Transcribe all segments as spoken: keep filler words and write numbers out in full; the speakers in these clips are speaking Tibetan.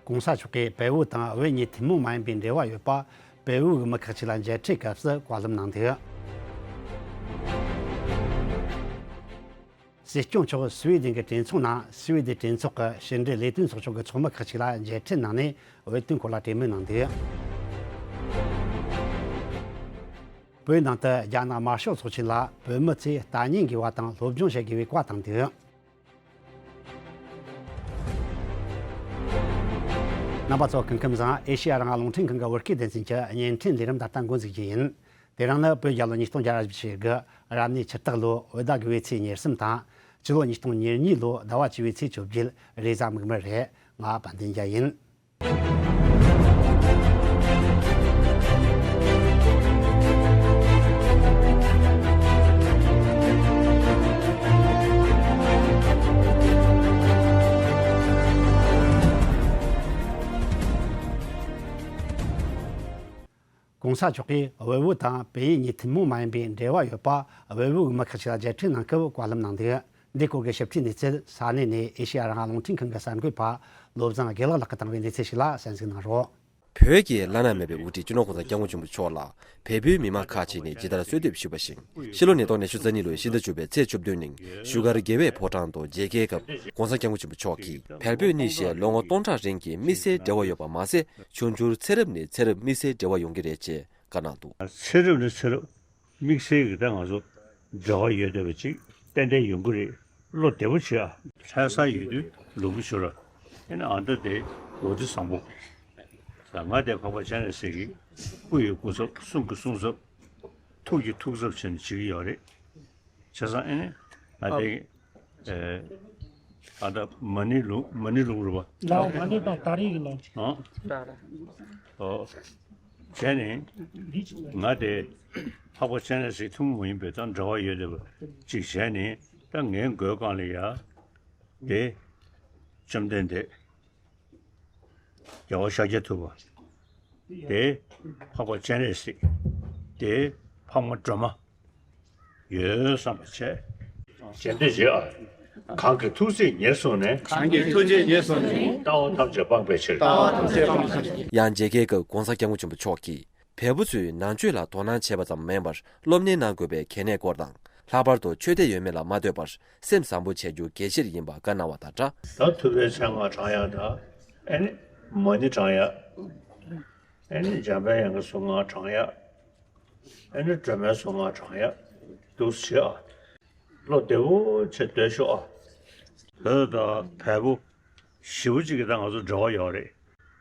༸གོང་ས་མཆོག་གིས་བལ་པོ་དང་བོད་གཉིས་ཐུན་མོང་མ་ཡིན་པའི་འབྲེལ་བ་ཡོད་པ། བལ་པོའི་མི་ཁག་ཅིག་ལ་མཇལ་འཕྲད་སྐབས་སུ་བཀའ་སློབ་གནང་འདུག་སྲིད་སྐྱོང་མཆོག་སུའེ་ཌེན་གྱི་གྲོས་ཚོགས་ནང་སུའེ་ཌེན་གྲོས་ཚོགས་ཀྱི་ཕྱི་འབྲེལ་ལས་དོན་ཚོགས་ཆུང་གི་ཚོགས་མི་ཁག་ཅིག་ལ་མཇལ་འཕྲད་གནང་ནས་འོས་བསྡུ་སྐོར་ལ་གྲོས་མོལ་གནང་འདུག་བོད་ནང་དུ་རྒྱ་ནག་དམར་ཤོག་ཚོགས་ཆེན་ལ་བོད་མི་ཚོས་ལྟ་ཉན་དགོས་པ་དང་སློབ་སྦྱོང་བྱེད་དགོས་པའི་བཀའ་བཏང་འདུག་རྣམ་པ་ཚོ་སྐུ་ཁམས་བཟང་། ཨེ་ཤེ་ཡ་རང་དབང་རླུང་འཕྲིན་ཁང་གི་བོད་སྐད་སྡེ་ཚན་གྱི་བརྙན་འཕྲིན་ལས་རིམ་ད་ལྟ་འགོ་འཛུགས་རྒྱུ་ཡིན། དེ་རིང་ནི་བོད་རྒྱལ་ལོ་ཉིས་སྟོང་བརྒྱ་ར་བཞི་བཅུ་ཞེ་དགུ་རབ་གནས་ཕྱི་རྟགས་ལོ་འོད་ཟླ་དགུ་པའི་ཚེས་ཉེར་གསུམ་དང་། སྤྱི་ལོ་ཉིས་སྟོང་ཉེར་གཉིས་ལོ་ཟླ་བ་བཅུ་པའི་ཚེས་བཅོ་བརྒྱད། རེས་གཟའ་མིག་དམར་རེད། ང་དཔལ་ལྡན་རྒྱལ་ཡིན། ༸གོང་ས་མཆོག་གིས་བལ་པོ་དང་བལ་ཡུལ་གཉིས་ཐུན་མོང་མ་ཡིན་པའི་འབྲེལ་བ་ཡོད་པ། བལ་པོའི་མི་ཁག་ཅིག་ལ་མཇལ་འཕྲད་གནང་སྐབས་བཀའ་སློབ་གནང་འདུག་འདི་སྐོར་གྱི་ཞིབ་ཕྲའི་གནས་ཚུལ་ས་གནས་ནས་ཨེ་ཤེ་ཡ་རང་དབང་རླུང་འཕྲིན་ཁང་གི་གསར་འགོད་པ་བློ་བཟང་དགེ་ལེགས་ལགས་ཀྱིས་བཏང་བའི་གནས་ཚུལ་ཞིག་ལ་གསན་གཟིགས་གནང་རོགས། བོད་ཀྱི་བླ་ན་མེད་པའི་དབུ་ཁྲིད་སྤྱི་ནོར་༸གོང་ས་༸སྐྱབས་མགོན་ཆེན་པོ་མཆོག་ལ་བལ་པོའི་མི་མང་ཁག་ཅིག་ནས་ཇི་ལྟར་གསོལ་འདེབས་ཞུས་པ་བཞིན། ཕྱི་ལོ་ཉིས་སྟོང་ཉི་ཤུ་རྩ་གཉིས་ལོའི་ཕྱི་ཟླ་བཅུ་པའི་ཚེས་བཅུ་བདུན་ཉིན་བཞུགས་སྒར་རྒྱལ་བའི་ཕོ་བྲང་དུ་མཇལ་ཁའི་སྐབས་༸གོང་ས་༸སྐྱབས་མགོན་ཆེན་པོ་མཆོག་གིས་བལ་པོས་གཉིས་བཞེས་ལོ་ངོ་སྟོང་ཕྲག་རིང་གི་དམིགས་བསལ་འབྲེལ་བ་ཡོད་པ་མ་ཟད། འབྱུང་འགྱུར་ཚེ་རབས་ནས་ཚེ་རབས་དམིགས་བསལ་འབྲེལ་བ་ཡོང་གི་རེད་ཅེས་བཀའ་གནང་འདུག་ཚེ་རབས་ནས་ཚེ་རབས་དམིགས་བསལ་གྱི་ད་ང་ཚོ་འབྲེལ་བ་ཡོད་བསྡད་པ་ཅིག་ཏན་ཏན་ཡོང་གི་རེད། བློ་བདེ་པོ་བྱེད་ཨ། ལྷ་ས་ཡོད་དུས་ལུམ་བི་ཤུ་ར། ཨེ་ནི་ཨ་མདོ་དེ་ལོ་རྒྱུས་བཟང་པོ། ད་ང་དེ་འཕགས་པ་སྤྱན་རས་གཟིགས་ཀྱི་སྐུ་ཡི་སྐུ་ཚབ། གསུང་གི་གསུང་ཚབ། ཐུགས་ཀྱི་ཐུགས་ཚབ་བྱས་ནས་བྱེད་ཀྱི་ཡོད་རེད། བྱས་ཙང་ཨེ་ནི་ང་དེ་ཨེ། ད་ལྟ་མ་ཎི་ལུང་། མ་ཎི་ལུང་རེད་པ། ལའོ། མ་ཎི་དང་ད་རེས་ཀྱི་ལུང་། ཨ། ཨོ། བྱས་ནས་ང་དེ་འཕགས་པ་སྤྱན་རས་གཟིགས་ཐུན་མོང་མ་ཡིན་པའི་དང་འབྲེལ་བ་ཡོད་བསྡད་པ་ཅིག་བྱས་ནས། ད་ངའི་མགོའི་སྒང་ལ་ཡ་དེ་བཅོམ་ལྡན་འདས། རྒྱལ་བ་ཤཱཀྱ་ཐུབ་པ། དེ་འཕགས་པ་སྤྱན་རས་གཟིགས། དེ་འཕགས་མ་སྒྲོལ་མ། ཡོད་བསམ་པ་བྱས། རྗེས་ཟློས་བྱེད་ཨ། གང་གི་ཐུགས་བརྩེས་ཉེར་བཟུང་ནས། གང་གི་ཐུགས་རྗེས་ཉེར་བཟུང་ནས། ལྟ་བ་ཐམས་ཅད་སྤངས་པའི་ཕྱིར། ལྟ་བ་ཐམས་ཅད་སྤངས་པའི་ཕྱིར། ཡང་མཇལ་ཁའི་སྐབས་༸གོང་ས་༸སྐྱབས་མགོན་ཆེན་པོ་མཆོག་གིས། བལ་པོ་ཚོས་ནང་ཆོས་ལ་དོ་སྣང་བྱས་པ་ཙམ་མིན་པར། སློབ་གཉེར་གནང་དགོས་པའི་གལ་གནད་སྐོར་དང་། ལྷག་པར་དུ་ཆོས་དད་ཡོད་མེད་ལ་མ་ལྟོས་པར། སེམས་བཟང་པོ་བྱེད་རྒྱུ་གལ་ཆེར་ཡིན་པ་བཀའ་གནང་བ་དང་སྦྲགས། ད་ཐུབ་པའི་མཚན་སྔགས་བགྲང་ཡག་དང་། ཨེ་ནི་མ་ཎི་བགྲང་ཡག་ཨེ་ནི་འཇམ་པའི་དབྱངས་ཀྱི་གཟུངས་སྔགས་བགྲང་ཡག་ཨེ་ནི་སྒྲོལ་མའི་གཟུངས་སྔགས་བགྲང་ཡག་འདུག་སེ་བྱེད་ཨ། བློ་བདེ་པོ་བྱས་སྡོད་ཤོག་ཨ། བོད་དང་བལ་པོ་ཞེ་པོ་ཅིག་གི་ད་ང་ཚོ་འབྲེལ་བ་ཡོད་རེད།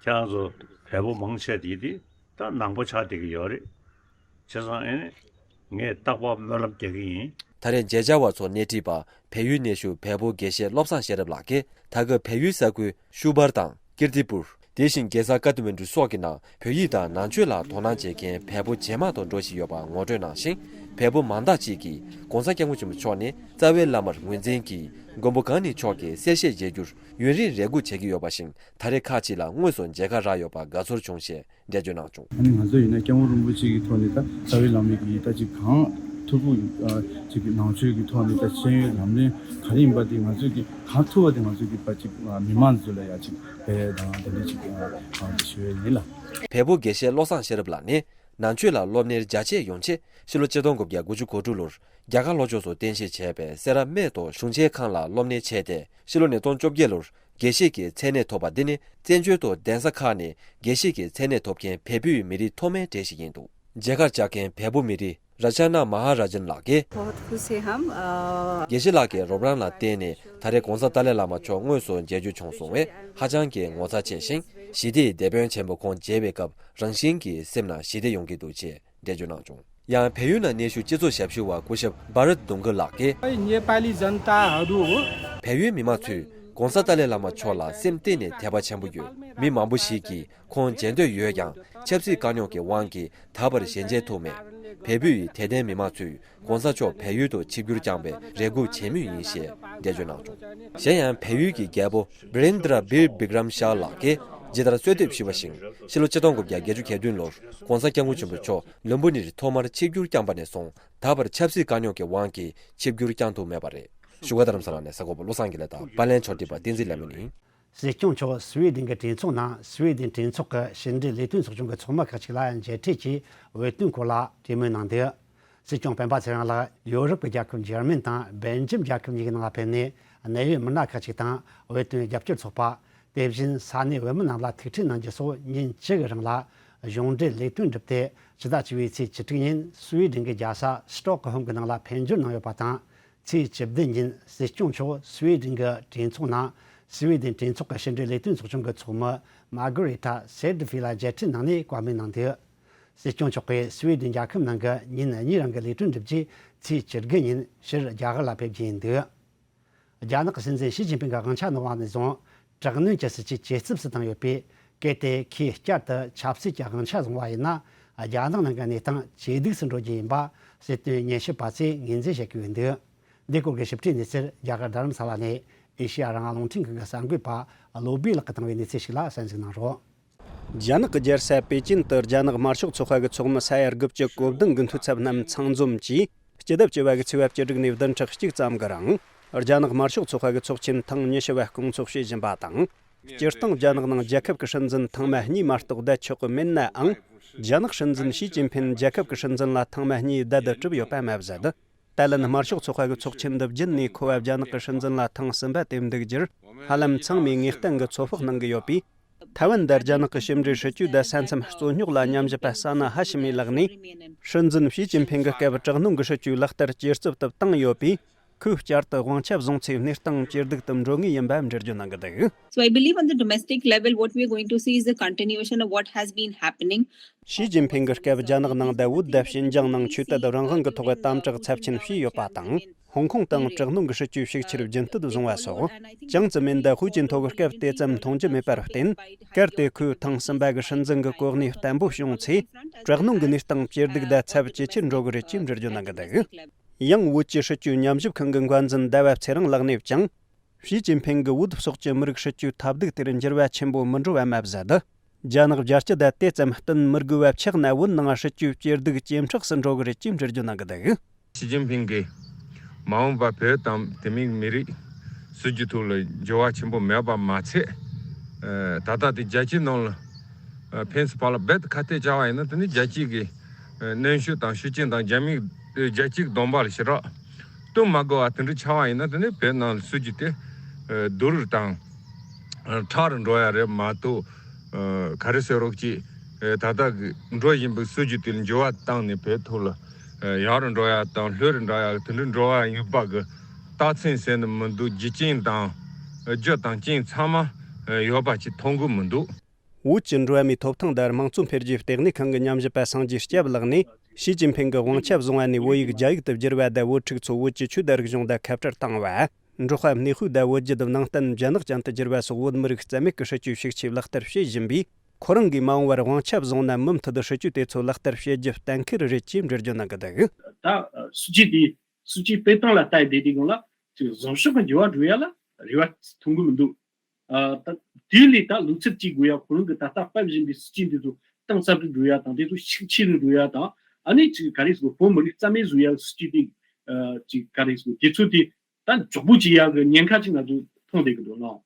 ཁྱེད་རང་ཚོ་བལ་པོ་མང་ཆེ་དེ་དེ་ད་ནང་པ་ཆགས་བསྡད་ཀྱི་ཡོད་རེད། བྱས་ཙང་ཨེ་ནི་ངས་རྟག་པར་སྨོན་ལམ་རྒྱག་གི་ཡིན། ད་རེས་མཇལ་བཅར་བ་ཚོར་སྣེ་ཁྲིད་པ་བལ་ཡུལ་གནས་བཞུགས་བལ་པོ་དགེ་བཤེས་བློ་བཟང་ཤེས་རབ་ལགས་ཀྱིས། ད་སྐབས་བལ་ཡུལ་ས་ཁུལ་ཤུ་པར་དང་ཀིརྟི་པུར། དེ་བཞིན་རྒྱལ་ས་ཀ་ཐ་མན་ཌུ་སོགས་ཀྱི་ནང་བོད་ཡིག་དང་ནང་ཆོས་ལ་དོ་སྣང་བྱེད་མཁན་བལ་པོ་ཇེ་མང་དུ་འགྲོ་བཞིན་ཡོད་པ་ངོ་སྤྲོད་གནང་ཞིང་། བལ་པོ་མང་དག་ཅིག་གིས་༸གོང་ས་༸སྐྱབས་མགོན་ཆེན་པོ་མཆོག་ནི་རྩ་བའི་བླ་མར་ངོས་འཛིན་གྱིས། མགོན་པོ་གང་ཉིད་མཆོག་གི་གསལ་བཤད་མཇལ་རྒྱུར་ཡུན་རིང་རེ་སྒུག་བྱེད་ཀྱི་ཡོད་པ་བཞིན། ད་རེས་ཁག་ཅིག་ལ་དངོས་སུ་མཇལ་ཁ་རག་ཡོད་པ་དགའ་ཚོར་བྱུང་ཞེས། འགྲེལ་བརྗོད་གནང་བྱུང་། ཨ་ནི་ང་ཚོ་ཡིན་ན་སྐྱབས་མགོན་རིན་པོ་ཆེ་གི་ཐོག་ནས་ད་རྩ་བའི་བླ་མ་གི་ད་ཅིག་གང་ཐུབ་ཐུབ་ཨ་ཅིག་གི་ནང་ཆོས་ཀྱི་ཐོག་ནས་ད་ཤེས་ཡོན་ལམ་སྟོན་ག་རེ་ཡིན་པ་དེ་ང་ཚོས་ཀྱི་གང་ཐུབ་པ་དེ་ང་ཚོས་ཀྱི་ད་ཅིག་ཨ་མི་མང་ཚོ་ལ་ཡ་ཅིག་སྤེལ་དང་དེ་འདྲ་ཅིག་ཨ་གང་ཅིག་ཞུ་ཡས་ཡིན་ལ། བལ་པོ་དགེ་བཤེས་བློ་བཟང་ཤེས་རབ་ལགས་ནི་ནང་ཆོས་ལ་སློབ་གཉེར་རྒྱ་ཆེ་ཡོང་ཆེད་ཕྱི་ལོ་ཆིག་སྟོང་དགུ་བརྒྱ་དགུ་བཅུ་གོ་དྲུག་ལོར་རྒྱ་གར་ལྷོ་ཕྱོགས་སུ་རྟེན་གཞི་བྱས་པའི་སེ་ར་སྨད་དུ་གཞུང་ཆེན་ཁང་ལ་སློབ་གཉེར་བྱས་ཏེ། ཕྱི་ལོ་ཉིས་སྟོང་བཅོ་བརྒྱད་ལོར་དགེ་བཤེས་ཀྱི་མཚན་གནས་ཐོབ་པ་འདི་ནི་བཙན་བྱོལ་དུ་གདན་ས་ཁག་ནས་དགེ་བཤེས་ཀྱི་མཚན་གནས་ཐོབ་མཁན་བལ་པོའི་མི་རིགས་ཐོག་མའི་གྲས་ཤིག་ཡིན་འདུག་མཇལ་ཁར་བཅར་མཁན་བལ་པོ་མི་རིགས་ར་ཅ་ན་མ་ཧ་ར་ཇན་ལགས་ཀྱིས། बहुत खुशी हम, अ, དགེ་བཤེས་ལགས་ཀྱིས་རོགས་རམ་ལ་བརྟེན་ནས་ད་རེས་༸གོང་ས་ཏཱ་ལའི་བླ་མ་མཆོག་དངོས་སུ་མཇལ་རྒྱུ་བྱུང་སོང་བས་ཧ་ཅང་གི་ངོ་མཚར་ཆེ་ཞིང་། ཞི་བདེའི་དེད་དཔོན་ཆེན་པོ་ཁོང་མཇལ་བའི་སྐབས་རང་བཞིན་གྱིས་སེམས་ནང་ཞི་བདེ་ཡོང་གི་འདུག་ཅེས། འགྲེལ་བརྗོད་གནང་བྱུང་། ཡང་བལ་ཡུལ་ནང་གནས་བཞུགས་སྤྱི་ཚོགས་ཞབས་ཞུ་བ་སྐུ་ཞབས་བྷ་རད་དུང་གུ་ལགས་ཀྱིས། नेपाली जनताहरू हो। བལ་ཡུལ་མི་མང་ཚོས་༸གོང་ས་ཏཱ་ལའི་བླ་མ་མཆོག་ལ་སེམས་གཏིང་ནས་དད་པ་ཆེན་པོ་ཡོད། མི་མང་པོ་ཞིག་གིས་ཁོང་མཇལ་འདོད་ཡོད་ཀྱང་ཆབ་སྲིད་དཀའ་རྙོག་གི་དབང་གིས་ད་བར་ཞལ་མཇལ་ཐུབ་མེད། བལ་པོའི་དད་ལྡན་མི་མང་ཚོས་༸གོང་ས་མཆོག་བལ་ཡུལ་དུ་ཆིབས་བསྒྱུར་བསྐྱངས་པའི་རེ་སྒུག་བྱེད་མུས་ཡིན་ཞེས་འགྲེལ་བརྗོད་གནང་བྱུང་། གཞན་ཡང་བལ་ཡུལ་གྱི་རྒྱལ་པོ་བྷི་རེན་དྲ་བིར་བི་ཀྲམ་ཤཱ་ལགས་ཀྱིས་ཇི་ལྟར་གསོལ་འདེབས་ཞུས་པ་བཞིན་ཕྱི་ལོ་ཆིག་སྟོང་དགུ་བརྒྱ་བརྒྱད་ཅུ་གྱ་བདུན་ལོར་༸གོང་ས་༸སྐྱབས་མགོན་ཆེན་པོ་མཆོག་ལུམ་བི་ནིར་ཐོག་མར་ཆིབས་བསྒྱུར་བསྐྱངས་པ་ནས་བཟུང་ད་བར་ཆབ་སྲིད་དཀའ་རྙོག་གི་དབང་གིས་ཆིབས་བསྒྱུར་བསྐྱང་ཐུབ་མེད་པ་རེད། བཞུགས་སྒར་རྡ་རམ་ས་ལ་ནས་གསར་འགོད་པ་བློ་བཟང་དགེ་ལེགས་དང་པར་ལེན་ཕྱོགས་སྒྲིག་པ་བསྟན་འཛིན་ལྷ་མོ་ཡིན། སྲིད་སྐྱོང་མཆོག་སུའེ་ཌེན་གྱི་གྲོས་ཚོགས་ནང་སུའེ་ཌེན་གྲོས་ཚོགས་ཀྱི་ཕྱི་འབྲེལ་ལས་དོན་ཚོགས་ཆུང་གི་ཚོགས་མི་ཁག་ཅིག་ལ་མཇལ་འཕྲད་ཀྱིས་འོས་བསྡུ་སྐོར་ལ་གྲོས་མོལ་གནང་འདུག་སྲིད་སྐྱོང་སྤེན་པ་ཚེ་རིང་ལགས་ཡོ་རོབ་ཀྱི་རྒྱལ་ཁབ་འཇར་མན་དང་སྦེལ་ཇམ་རྒྱལ་ཁབ་གཉིས་ཀྱི་ནང་ལ་ཕེབས་ནས། གནད་ཡོད་མི་སྣ་ཁག་ཅིག་དང་འོས་བསྡུ་རྒྱབ་སྐྱོར་ཚོགས་པ། དེ་བཞིན་ས་གནས་བོད་མི་རྣམས་ལ་ཐུག་འཕྲད་གནང་རྒྱུ་སོགས་ཉིན་བཅུ་གི་རིང་ལ་གཞུང་འབྲེལ་ལས་དོན་བསྒྲུབས་ཏེ། ཕྱི་ཟླ་བཅུ་པའི་ཚེས་བཅུ་དྲུག་ཉིན་སུའེ་ཌེན་གྱི་རྒྱལ་ས་སི་ཊོག་ཧོམ་གྱི་ནང་ལ་ཕེབས་འབྱོར་གནང་ཡོད་པ་དང་། ཚེས་བཅུ་བདུན་ཉིན་སྲིད་སྐྱོང་མཆོག་སུའེ་ཌེན་གྱི་གྲོས་ཚོགས་ནང་སུའེ་ཌེན་གྲོས་ཚོགས་ཀྱི་ཕྱི་འབྲེལ་ལས་དོན་ཚོགས་ཆུང་གི་ཚོགས་མི་མ་གྷ་རེ་ཐ་སེ་ཏི་ཕི་ལ་མཇལ་འཕྲད་གནང་ནས་བཀའ་མོལ་གནང་འདུག་སྲིད་སྐྱོང་མཆོག་གིས་སུའེ་ཌེན་རྒྱལ་ཁབ་ནང་གི་ཉིན་གཉིས་རིང་གི་ལས་དོན་བསྒྲུབས་རྗེས། ཚེས་བཅུ་དགུ་ཉིན་ཕྱིར་རྒྱ་གར་ལ་ཕེབས་རྒྱུ་ཡིན་འདུག་རྒྱ་ནག་གི་སྲིད་འཛིན་ཞི་ཅིན་ཕིང་གི་དབང་ཆ་ནང་བ་ནས་བཟུང་དྲག་གནོན་གྱི་སྲིད་ཇུས་ཇེ་ཚབས་སུ་བཏང་ཡོད་པས། གལ་ཏེ་ཁོས་བསྐྱར་དུ་ཆབ་སྲིད་ཀྱི་དབང་ཆ་བཟུང་བ་ཡིན་ན། རྒྱ་ནག་ནང་གི་གནས་སྟངས་ཇེ་སྡུག་ཏུ་འགྲོ་རྒྱུ་ཡིན་པ་སྲིད་དོན་ཉན་ཞིབ་པ་ཚོས་ངོས་འཛིན་བྱེད་ཀྱི་ཡོད་འདུག་འདི་སྐོར་གྱི་ཞིབ་ཕྲའི་གནས་ཚུལ་རྒྱ་གར་རྡ་རམ་ས་ལ་ནས་ཨེ་ཤེ་ཡ་རང་དབང་རླུང་འཕྲིན་ཁང་གི་གསར་འགོད་པ་བློ་བྷེ་ལགས་ཀྱིས་བཏང་བའི་གནས་ཚུལ་ཞིག་ལ་གསན་གཟིགས་གནང་རོགས། རྒྱ་ནག་གི་རྒྱལ་ས་པེ་ཅིན་དུ་རྒྱ་ནག་དམར་ཤོག་ཚོགས་པ་གི་ཚོགས་མི་ས་ཡ་དགུ་བཅུ་གོ་བདུན་གྱི་འཐུས་ཚབ་རྣམས་ཚང་འཛོམས་ཀྱིས། སྤྱི་ཟླ་བཅུ་པ་གི་ཚེས་པ་བཅུ་དྲུག་ནས་བདུན་ཕྲག་གཅིག་ཙམ་གྱི་རིང་། རྒྱ་ནག་དམར་ཤོག་ཚོགས་པ་གི་ཚོགས་ཆེན་ཐེངས་ཉི་ཤུ་བ་སྐོང་ཚོགས་བྱེད་བཞིན་པ་དང་། སྤྱིར་བཏང་རྒྱ་ནག་ནང་རྒྱལ་ཁབ་ཀྱི་སྲིད་འཛིན་ཐེངས་མ་གཉིས་མ་གཏོགས་བསྡད་ཆོག་གི་མེད་ནའང་། རྒྱ་ནག་སྲིད་འཛིན་ཞི་ཅིན་ཕིན་རྒྱལ་ཁབ་ཀྱི་སྲིད་འཛིན་ལ་ཐེངས་མ་གཉིས་བསྡད་དུ་གྲུབ་ཡོད་པ་མ་ཟད། ད་ལན་དམར་ཤོག་ཚོགས་པ་གི་ཚོགས་ཆེན་འདི་བརྒྱུད་ནས་ཁོ་བ་རྒྱ་ནག་གི་སྲིད་འཛིན་ལ་ཐེངས་གསུམ་པ་དེ་འདུག་རྒྱུར་ཧ་ལམ་ཚང་མས་ངེས་གཏན་གྱི་ཚོད་དཔག་གནང་གི་ཡོད་པས། ཐའེ་ཝན་དུ་རྒྱ་ནག་གི་ཕྱི་འབྲེལ་སྲིད་ཇུས་དང་ས་མཚམས་རྩོད་རྙོག་ལ་མཉམ་ཞུགས་པ་ས་ན་ཧ་ཤི་མིའི་ལག་ནས། སྲིད་འཛིན་ཞི་ཅིན་ཕིང་གི་སྐབས་དྲག་གནོན་གྱི་སྲིད་ཇུས་ལག་བསྟར་ཇེ་ལྕི་དུ་བཏང་ཡོད་པས། ཁོས་བསྐྱར་དུ་དབང་ཆ་བཟུང་ཚེ་གནས་སྟངས་ཇེ་སྡུག་ཏུ་འགྲོ་ངེས་ཡིན་པ་འགྲེལ་བརྗོད་གནང་གི་འདུག So I believe on the domestic level, what we are going to see is the continuation of what has been happening. ཞི་ཅིན་ཕིང་གི་སྐབས་རྒྱ་ནག་ནང་དང་བོད་དང་ཞིན་ཅང་ནང་ཆོས་དད་རང་དབང་གི་ཐོག་དམ་དྲག་ཚབས་ཆེན་བྱས་ཡོད་པ་དང་། ཧོང་ཀོང་དང་དྲག་གནོན་གྱི་སྲིད་ཇུས་ཤུགས་ཆེར་རྒྱུན་མཐུད་བཟུང་བ་སོགས། ཅང་ཙེ་མིན་དང་ཧུའུ་ཅིན་ཐོ་གི་སྐབས་དེ་ཙམ་མཐོང་རྒྱུ་མེད་པར་བརྟེན། གལ་ཏེ་ཁོས་ཐེངས་གསུམ་པ་གི་སྲིད་འཛིན་གྱི་གོ་གནས་བརྟན་པོ་བྱུང་ཚེ། དྲག་གནོན་གྱི་གནས་སྟངས་ཇེ་སྡུག་དང་ཚབས་ཇེ་ཆེར་འགྲོ་གི་རེད་ཅེས་འགྲེལ་བརྗོད་གནང་གི་འདུག་ཡང་། བོད་ཀྱི་སྲིད་བྱུས་ཉམས་ཞིབ་ཁང་གི་འགོ་འཛིན་ཟླ་བ་ཚེ་རིང་ལགས་ནས་ཀྱང་། ཞི་ཅིན་ཕིང་གིས་བོད་སོགས་ཀྱི་མི་རིགས་སྲིད་བྱུས་ཐབས་སྡུག་དེར་འགྱུར་བ་ཆེན་པོ་མི་འགྲོ་བ་མ་ཟད། རྒྱ་ནག་རྒྱལ་སྤྱི་དང་དེ་ཙམ་བསྟུན་མི་དགོས་པ་ཆགས་ན། བོད་ནང་སྲིད་བྱུས་ཇེ་སྡུག་ཇེ་མཁྲེགས་སུ་འགྲོ་གི་རེད་ཅེས་འགྲེལ་བརྗོད་གནང་གི་འདུག་ཞི་ཅིན་ཕིང་གིས་མ་འོངས་པར་བོད་དང་དེ་མིན་མི་རིགས་སྲིད་བྱུས་ཐོག་ལ་འགྱུར་བ་ཆེན་པོ་མེད་པ་མ་ཚད། ཨ་ད་ལྟ་དེ་རྒྱལ་སྤྱིའི་ནང་ལ་ཨ་ཕན་ཚུན་བར་ལ་རྦད་དེ་ཁ་གཏད་བཅག་པ་ཡིན་ན། དེ་ནི་རྒྱལ་སྤྱིའི་གི་ཨ་གནོན་ཤུགས་དང་ཤུགས་རྐྱེན་དང་རྒྱ་མིའི་རྒྱལ་སྤྱིའི་གདོང་པ་ལ་ཞེ་དྲག་བསྟུན་མ་དགོས་པ་དེ་འདྲ་ཆགས་པ་ཡིན་ན། དེ་ནི་བོད་ནང་ལ་སྲིད་བྱུས་དེ་ཨ་སྡུག་རུ་དང་ཨ་ཕྲ་རུ་འགྲོ་ཡ་རེད་མ་གཏོགས། ཨ་ག་རེ་ཟེར་རོགས་ཅིག་ཨ་ད་ལྟ་གི་འགྲོ་བཞིན་པའི་སྲིད་བྱུས་དེ་ལ་འགྱུར་བ་བཏང་ནས་བོད་ཐོག་ལ་ཨ་ཡག་རུ་འགྲོ་ཡ་དང་ལྷོད་རུ་འགྲོ་ཡ་དེ་འདྲ་འགྲོ་བ་ཡིན་པ་གི་རྟགས་མཚན་ཟེར་ནི་མི་འདུག་རྒྱུ་རྐྱེན་དང་རྒྱུ་དང་རྐྱེན་ཚང་མ་ཡོད་པ་ཅིག་མཐོང་གི་མི་འདུག་བོད་ཀྱི་འགྲོ་བ་མིའི་ཐོབ་ཐང་དང་དམངས་གཙོ་འཕེལ་རྒྱས་ལྟེ་གནས་ཁང་གི་ཉམས་ཞིབ་པ་སངས་རྒྱས་སྐྱབས་ལགས་ནས། ཞི་ཅིན་ཕིང་གི་དབང་ཆ་བཟུང་བ་ནས་བོད་ཡིག་རྒྱ་ཡིག་ཏུ་བསྒྱུར་བ་དང་། བོད་ཕྲུག་ཚོ་བོད་ཀྱི་ཆོས་དང་རིག་གཞུང་དང་ཁ་བྲལ་བཏང་བ། འབྲོག་པ་གནས་སྤོས་དང་བོད་བརྒྱུད་ནང་བསྟན་རྒྱ་ནག་ཅན་དུ་བསྒྱུར་བ་སོགས། བོད་མི་རིགས་རྩ་མེད་ཀྱི་སྲིད་བྱུས་ཤུགས་ཆེ་ལག་བསྟར་བྱེད་བཞིན་པས། ཁོ་རང་གིས་མ་འོངས་པར་དབང་ཆ་བཟུང་ན། མུ་མཐུད་དུ་སྲིད་བྱུས་དེ་ཚོ་ལག་བསྟར་བྱེད་རྒྱུ་གཏན་འཁེལ་རེད་ཅེས་འགྲེལ་བརྗོད་གནང་གི་འདུག་ད་སྲིད་བྱུས་དེ་སྲིད་བྱུས་སྤེལ་སྟངས་ལ་ལྟ་ཡི་བསྡད་དུས་སྒང་ལ་ཅིག་བཟང་ཕྱོགས་ཀྱི་འགྱུར་བ་འགྲོ་ཡ་ལ་རེ་བ་མཐོང་གི་མི་འདུག་ཨ་ད་དེ་ལས་ད་ལུགས་ཚད་ཅིག་དགོས་ཡ། ཁོ་རང་གི་ད་ལྟ་སྤེལ་བཞིན་པའི་སྲིད་བྱུས་འདི་ཚོ་གཏིང་ཟབ་ཏུ་འགྲོ་ཡ་དང་། དེ་ཚོ་ཤུགས་ཆེ་རུ་འགྲོ་ཡ་དང་། ཨ་ནི་ཅིག་ག་རེ་ཟེར་དགོས། བོད་མི་རིགས་རྩ་མེད་བཟོ་ཡ་གི་སྲིད་བྱུས་དེ་ཨ་ཅིག་ག་རེ་ཟེར་དགོས། དེ་ཚོ་དེ་ད་མགྱོགས་པོ་ཅིག་ཡག་གི་ཉེན་ཁ་ཅིག་ང་ཚོས་མཐོང་བསྡད་ཀྱི་འདུག་ལགས།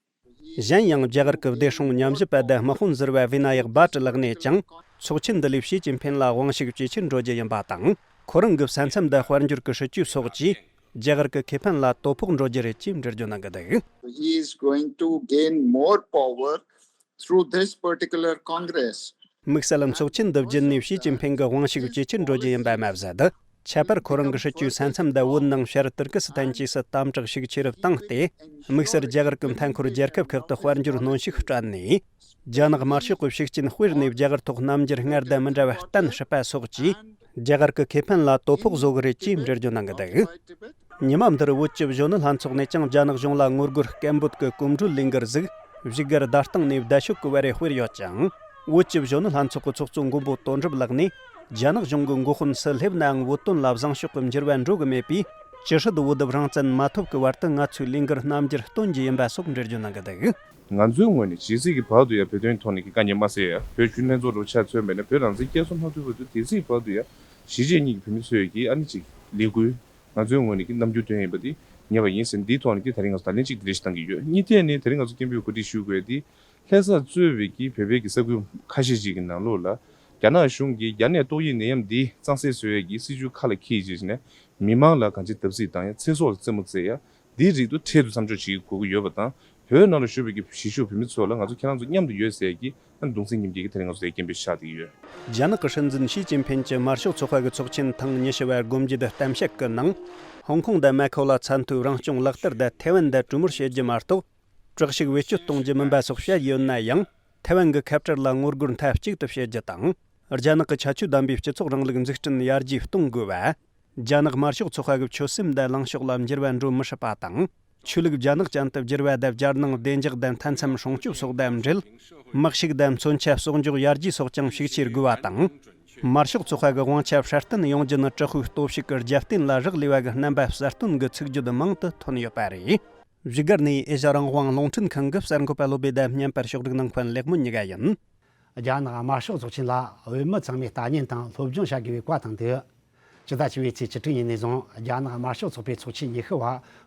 གཞན་ཡང་། རྒྱ་གར་གྱི་བདེ་སྲུང་ཉམས་ཞིབ་པ་དང་དམག་དཔོན་ཟུར་པ་བི་ན་ཡག་བྷ་ཊ་ལགས་ནས་ཀྱང་། ཚོགས་ཆེན་འདི་ལས་ཞི་ཅིན་ཕིན་ལ་དབང་ཤུགས་ཇེ་ཆེར་འགྲོ་རྒྱུ་ཡིན་པ་དང་། ཁོ་རང་གི་ས་མཚམས་དང་དཔལ་འབྱོར་གྱི་སྲིད་ཇུས་སོགས་ཀྱིས། རྒྱ་གར་གྱི་ཁེ་ཕན་ལ་དོ་ཕོག་འགྲོ་རྒྱུ་རེད་ཅེས་འགྲེལ་བརྗོད་གནང་གི་འདུག He is going to gain more power through this particular Congress. དམིགས་བསལ་ཚོགས་ཆེན་འདི་བརྒྱུད་ནས་ཞི་ཅིན་ཕིང་གི་དབང་ཤུགས་ཇེ་ཆེར་འགྲོ་རྒྱུ་ཡིན་པ་མ་ཟད། ཁྱད་པར་ཁོ་རང་གི་སྲིད་ཇུས་ས་མཚམས་དང་བོད་ནང་བྱ་དུར་ཀི་སི་ཐན་བཅས་སུ་དམ་དྲག་ཤུགས་ཆེ་རུ་བཏང་སྟེ། དམིགས་བསལ་རྒྱ་གར་གྱི་མཐའ་འཁོར་རྒྱལ་ཁབ་ཁག་ཏུ་དཔལ་འབྱོར་གནོན་ཤུགས་སྤྲད་ནས། རྒྱ་ནག་དམར་ཤོག་གི་ཤུགས་རྐྱེན་སྤེལ་ནས། རྒྱ་གར་ཐོག་རྣམ་འགྱུར་སྔར་དང་མི་འདྲ་བ་གཏན་སྲིད་པ་སོགས་ཀྱིས། རྒྱ་གར་གྱི་ཁེ་ཕན་ལ་དོ་ཕོག་བཟོ་གི་རེད་ཅེས་འགྲེལ་བརྗོད་གནང་གི་འདུག་ཉི་མ་འདིར་བོད་ཀྱི་གཞོན་ནུ་ལྷན་ཚོགས་ནས་ཀྱང་། རྒྱ་ནག་གཞུང་ལ་ངོ་རྒོལ་སྐད་འབོད་ཀྱི་གོམ་བགྲོད་ལས་འགུལ་ཞིག་བཞུགས་སྒར་རྡ་སྟེང་ནས་བརྡ་ཤོག་གི་བར་རེ་སྤེལ་ཡོད་ཅིང་། བོད་ཀྱི་གཞོན་ནུ་ལྷན་ཚོགས་ཀྱི་ཚོགས་གཙོ་མགོན་པོ་དོན་གྲུབ་ལགས་ནས། རྒྱ་ནག་གཞུང་གི་འགོ་དཔོན་སུ་སླེབས་ནའང་། བོད་དོན་ལ་བཟང་ཕྱོགས་ཀྱི་འགྱུར་བ་འགྲོ་གི་མེད་པས། ཅི་སྲིད་བོད་དུ་རང་བཙན་མ་ཐོབ་ཀྱི་བར་དུ། ང་ཚོས་ལས་འགུལ་རྣམ་འགྱུར་སྟོན་རྒྱུ་ཡིན་པ་སོགས་འགྲེལ་བརྗོད་གནང་གི་འདུག་ང་ཚོའི་ངོས་ནས་ཇི་སྲིད་ཀྱི་བར་དུ་ཡང་བོད་དོན་ཐོག་ནས་ཀྱི་དཀའ་ངལ་མ་སེལ་ཡ། བོད་བརྒྱུད་ལྷན་ཚོགས་རུ་ཆ་མཚོན་པ་ཡིན་ན། བོད་རང་བཙན་བསྐྱར་གསོ་གནང་ཐུབ་པ་དེ་དེ་སྲིད་བར་དུ་ཡང་གཞིས་བྱེས་གཉིས་ཀྱི་བོད་མི་ཚོས་ཀྱི་ཨ་ནི་ཅིག་ལས་འགུལ། ང་ཚོའི་ངོས་ནས་ཀྱི་རྣམ་འགྱུར་སྟོན་ཡིན་པ་དེ་ ཉེ་བ་ཡིན་ཟེར། འདིའི་ཐོག་ནས་ཀྱི་དེ་རིང་ང་ཚོ་བརྡ་ལན་གཅིག་དེ་འདྲ་ཞིག་བཏང་གི་ཡོད། གཉིས་ཐད་ནས་དེ་རིང་ང་ཚོ་སྐད་འབོད་གོ་སྒྲིག་ཞུ་དགོས་དེ། ལྷ་སར་གཙོས་པའི་གི་བོད་པའི་གི་ས་ཁུལ་ཁ་ཤས་ཤིག་གི་ནང་ལོགས་ལ། རྒྱ་ནག་གཞུང་གིས་རྒྱ་ནད་ཏོག་དབྱིབས་ནད་ཡམས་འདི་གཙང་སེལ་བཟོ་ཡས་ཀྱི་སྲིད་ཇུས་ཁ་ལ་འཁྱེར་བྱས་ནས། མི་མང་ལ་གང་ཅི་བརྡབ་གསིག་བཏང་ཡ། ཚེ་སྲོག་ལ་རྩེད་མོ་རྩེ་ཡ། འདིའི་རིགས་དུ་འཕྲལ་དུ་མཚམས་འཇོག་བྱེད་དགོས་ཀྱི་ཡོད་པ་དང་། བོད་ནང་ལ་བཞུགས་པའི་གི་གཞིས་བཞུགས་བོད་མི་ཚོ་ལ་ང་ཚོ་ཁྱེད་རང་ཚོ་མཉམ་དུ་ཡོད་ཟེར་གྱི་ཨ་གདུང་སེམས་མཉམ་སྐྱེད་ཀྱི་དེ་རིང་ང་ཚོ་དེ་སྐད་འབོད་ཤར་བསྡད་ཀྱི་ཡོད། རྒྱ་ནག་གི་སྲིད་འཛིན་ཞི་ཅིན་ཕིན་གྱི་དམར་ཤོག་ཚོགས་པ་གི་ཚོགས་ཆེན་ཐེངས་ཉི་ཤུ་བ་དགོན་རྒྱུ་དེ་གཏམ་བཤད་ཀྱི་ནང་། ཧོང་ཀོང་དང་མེ་ཁོ་ལ་ཚད་མཐོའི་རང་སྐྱོང་ལག་བསྟར་དང་ཐེ་ཝན་དང་གྲོས་མོལ་བྱེད་རྒྱུ་མ་གཏོགས། དྲག་ཤུགས་བེད་སྤྱོད་གཏོང་རྒྱུ་མིན་པ་སོགས་བཤད་ཡོད་ན་ཡང་། ཐེ་ཝན་གྱི་ཁ་བྲལ་ལ་ངོ་རྒོལ་མཐའ་གཅིག་ཏུ་བྱེད་རྒྱུ་དང་། རྒྱ་ནག་གི་ཁྱད་ཆོས་ལྡན་པའི་སྤྱི་ཚོགས་རིང་ལུགས་འཛུགས་སྐྲུན་ཡར་རྒྱས་གཏོང་དགོས་པ། རྒྱ་ནག་དམར་ཤོག་ཚོགས་པ་གི་ཆོད་སེམས་དང་ལངས་ཕྱོགས་ལ་འགྱུར་བ་འགྲོ་མི་སྲིད་པ་དང་། ཆོས་ལུགས་རྒྱ་ནག་ཅན་དུ་བསྒྱུར་བ་དང་། རྒྱལ་ནང་བདེ་འཇགས་དང་མཐའ་མཚམས་སྲུང་སྐྱོབ་སོགས་དང་འབྲེལ། དམག་ཤུགས་དང་མཚོན་ཆ་གསོག་འཇོག་ཡར་རྒྱས་སོགས་ཀྱང་ཤུགས་ཆེར་དགོས་པ་དང་། དམར་ཤོག་ཚོགས་པ་གི་དབང་ཆ་སྲ་བརྟན་ཡོང་རྒྱུ་ནི་དྲག་པོའི་སྟོབས་ཤུགས་ཀྱི་རྒྱབ་རྟེན་ལ་རག་ལས་པ་གི་རྣམ་པ་གསལ་སྟོན་གྱི་ཚིག་བརྗོད་མང་དུ་ཐོན་ཡོད་པ་རེད། བཞུགས་སྒར་ནས་ཨེ་ཤ་རང་དབང་རླུང་འཕྲིན་ཁང་གི་གསར་འགོད་པ་བློ་བྷེ་དང་བརྙན་པར་ཕྱོགས་སྒྲིག་གནང་མཁན་ལེགས་སྨོན་ཉི་དགའ་ཡིན། རྒྱ་ནག་དམར་ཤོག་ཚོགས་ཆེན་ལ་བོད་མི་ཚང་མས་ལྟ་ཉན་དང་སློབ་སྦྱོང་བྱ་དགོས་པའི་བཀའ་བཏང་འདུག་ཕྱི་ཟླ་བཅུ་པའི་ཚེས་བཅུ་དྲུག་ཉིན་ནས་བཟུང་རྒྱ་ནག་དམར་ཤོག་ཚོགས་པའི་ཚོགས་ཆེན་ཉི་ཤུ་བ་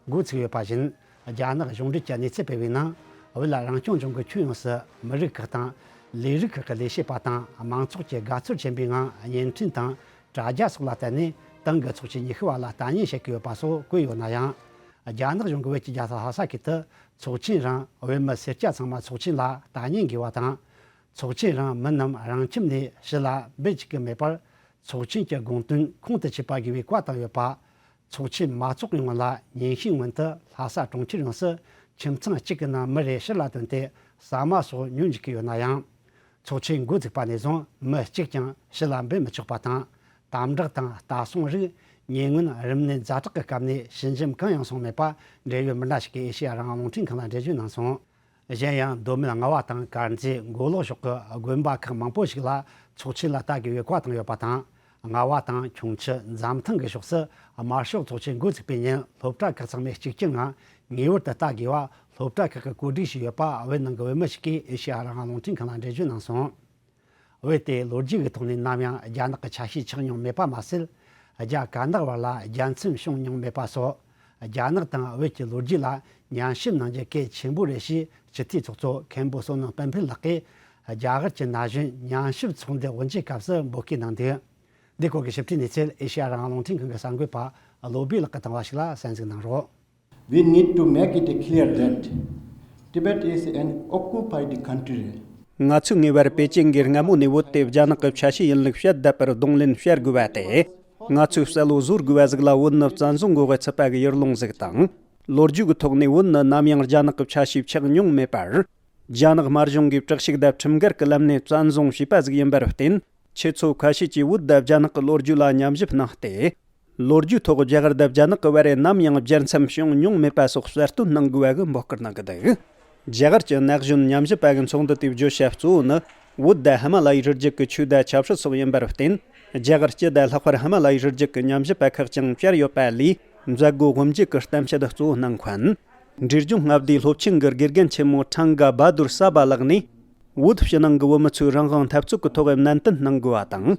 འགོ་ཚུགས་ཡོད་པ་བཞིན། རྒྱ་ནག་གཞུང་འབྲེལ་གྱི་གནས་ཚུལ་སྤེལ་བའི་ནང་། བོད་ལ་རང་སྐྱོང་ལྗོངས་ཀྱི་ཁྱོན་ཡོངས་སུ་མི་རིགས་ཁག་དང་། ལས་རིགས་ཁག་གི་ལས་བྱེད་པ་དང་། མང་ཚོགས་ཀྱིས་དགའ་ཚོར་ཆེན་པོའི་ངང་བརྙན་འཕྲིན་དང་དྲ་རྒྱ་སོགས་ལ་བརྟེན་ནས་ཏང་གི་ཚོགས་ཆེན་ཉི་ཤུ་བ་ལ་ལྟ་ཉན་བྱེད་ཀྱི་ཡོད་པ་སོགས་བཀོད་ཡོད་ན་ཡང་། རྒྱ་ནག་གཞུང་གིས་བོད་ཀྱི་རྒྱལ་ས་ལྷ་ས་ཁུལ་དུ་ཚོགས་ཆེན་རིང་བོད་མི་སེར་སྐྱ་ཚང་མ་ཚོགས་ཆེན་ལ་ལྟ་ཉན་དགོས་པ་དང་། ཚོགས་ཆེན་རིང་མི་རྣམས་རང་ཁྱིམ་ནས་ཕྱི་ལ་འབུད་བཅུག་གི་མེད་པར། ཚོགས་ཆེན་གྱི་དགོངས་དོན་ཁོང་དུ་ཆུད་པ་དགོས་པའི་བཀའ་བཏང་ཡོད་པ། ཚོགས་ཆེན་མ་ཚོགས་སྔོན་ལ་ཉིན་ཤས་སྔོན་དུ་ལྷ་ས་གྲོང་ཁྱེར་ཡོངས་སུ་ཁྱིམ་ཚང་གཅིག་གི་ནང་མི་རེ་ཕྱི་ལ་ཐོན་ཏེ་ཟ་མ་སོགས་ཉོ་འཇུག་གི་ཡོད་ན་ཡང་། ཚོགས་ཆེན་འགོ་ཚུགས་པ་ནས་བཟུང་མི་གཅིག་ཀྱང་ཕྱི་ལ་འབུད་མི་ཆོག་པ་དང་། དམ་དྲག་དང་ལྟ་སྲུང་རིགས། ཉེ་སྔོན་རིམས་ནད་ཛ་དྲག་གི་སྐབས་ནས་ཞི་འཇམ་གང་ཡང་སོང་མེད་པ། འབྲེལ་ཡོད་མི་སྣ་ཞིག་གིས་ཨེ་ཤེ་ཡ་རང་དབང་རླུང་འཕྲིན་ཁང་ལ་འགྲེལ་བརྗོད་གནང་སོང་། གཞན་ཡང་། མདོ་སྨད་རྔ་བ་དང་དཀར་མཛེས། མགོ་ལོག་ཕྱོགས་ཀྱི་དགོན་པ་ཁག་མང་པོ་ཞིག་ལ་ཚོགས་ཆེན་ལ་ལྟ་དགོས་པའི་བཀའ་བཏང་ཡོད་པ་དང་། རྔ་བ་དང་ཁྱུང་མཆུ། འཛམ་ཐང་གི་ཕྱོགས་སུ་དམར་ཤོག་ཚོགས་ཆེན་འགོ་ཚུགས་པའི་ཉིན་སློབ་གྲྭ་ཁག་ཚང་མས་གཅིག་གྱུར་ངང་ངེས་པར་དུ་ལྟ་དགོས་པ་སློབ་གྲྭ་ཁག་གིས་གོ་སྒྲིག་བྱས་ཡོད་པ། བོད་ནང་གི་བོད་མི་ཞིག་གིས་ཨེ་ཤེ་ཡ་རང་དབང་རླུང་འཕྲིན་ཁང་ལ་འགྲེལ་བརྗོད་གནང་སོང་། བོད་དེ་ལོ་རྒྱུས་ཀྱི་ཐོག་ནས་ནམ་ཡང་རྒྱ་ནག་གི་ཆ་ཤས་ཆགས་མྱོང་མེད་པ་མ་ཟད། རྒྱ་དཀར་ནག་བར་ལ་རྒྱལ་མཚམས་བྱུང་མྱོང་མེད་པ་སོགས། རྒྱ་ནག་དང་བོད་ཀྱི་ལོ་རྒྱུས་ལ་ཉམས་ཞིབ་གནང་རྒྱུ་གལ་ཆེན་པོ་རེད་ཞེས་སྤྱི་འཐུས་ཚོགས་གཙོ་མཁན་པོ་བསོད་ནམས་དཔལ་འཕེལ་ལགས་ཀྱིས་རྒྱ་གར་གྱི་ན་གཞོན་ཉམས་ཞིབ་ཚོགས་འདུ་དབུ་འབྱེད་སྐབས་སུ་འབོད་སྐུལ་གནང་འདུག་འདི་སྐོར་གྱི་ཞིབ་ཕྲའི་གནས་ཚུལ་ཨེ་ཤེ་ཡ་རང་དབང་རླུང་འཕྲིན་ཁང་གི་གསར་འགོད་པ་བློ་བྷེ་ལགས་ཀྱིས་བཏང་བ་ཞིག་ལ་གསན་གཟིགས་གནང་རོགས། We need to make it clear that Tibet is an occupied country. ང་ཚོས་ངེས་པར་པེ་ཅིང་གིས་སྔ་མོ་ནས་བོད་དེ་རྒྱ་ནག་གི་ཆ་ཤས་ཡིན་ལུགས་བཤད་བསྡད་པར་གདོང་ལེན་བྱ་དགོས་པ་སྟེ། ང་ཚོས་གསལ་བོ་བཟོ་དགོས་པ་ཟིག་ལ། བོད་ནི་བཙན་བཟུང་འོག་གི་ཚུད་པ་གི་ཡུལ་ལུང་ཟིག་དང་། ལོ་རྒྱུས་ཀྱི་ཐོག་ནས་བོད་ནི་ནམ་ཡང་རྒྱ་ནག་གི་ཆ་ཤས་ཆགས་མྱོང་མེད་པར། རྒྱ་ནག་དམར་གཞུང་གིས་དྲག་ཤུགས་དང་ཁྲིམས་འགལ་གྱི་ལམ་ནས་བཙན་བཟུང་བྱས་པ་ཟིག་ཡིན་པར་བརྟེན། ཁྱེད་ཚོ་ཁ་ཤས་ཀྱིས་བོད་དང་རྒྱ་ནག་གི་ལོ་རྒྱུས་ལ་ཉམས་ཞིབ་གནང་སྟེ། ལོ་རྒྱུས་ཐོག་རྒྱ་གར་དང་རྒྱ་ནག་གི་བར་ནམ་ཡང་རྒྱལ་མཚམས་བྱུང་མྱོང་མེད་པ་སོགས་གསལ་སྟོན་གནང་དགོས་པ་གི་འབོད་སྐུལ་གནང་གི་འདུག་རྒྱ་གར་གྱི་ན་གཞོན་ཉམས་ཞིབ་པ་གི་ཚོགས་འདུ་དེའི་བརྗོད་བྱ་གཙོ་བོ་ནི། བོད་དང་ཧི་མ་ལ་ཡའི་རི་རྒྱུད་ཀྱི་ཆོས་དང་ཆབ་སྲིད་སོགས་ཡིན་པར་བརྟེན། རྒྱ་གར་སྤྱི་དང་ལྷག་པར་ཧི་མ་ལ་ཡའི་རི་རྒྱུད་ཀྱི་ཉམས་ཞིབ་པ་ཁག་ཀྱང་བཅར་ཡོད་པ་ལས། མཛད་སྒོ་དབུ་འབྱེད་ཀྱི་གཏམ་བཤད་གཙོ་བོ་གནང་མཁན། འབྲས་ལྗོངས་མངའ་སྡེའི་སློབ་ཆེན་གྱི་དགེ་རྒན་ཆེན་མོ་ཁྲང་ག་བྷ་དུར་ས་བྷ་ལགས་ནས། བོད་ཕྱི་ནང་གི་བོད་མི་ཚོས་རང་དབང་འཐབ་རྩོད་ཀྱི་ཐོག་ནན་ཏན་གནང་དགོས་པ་དང་།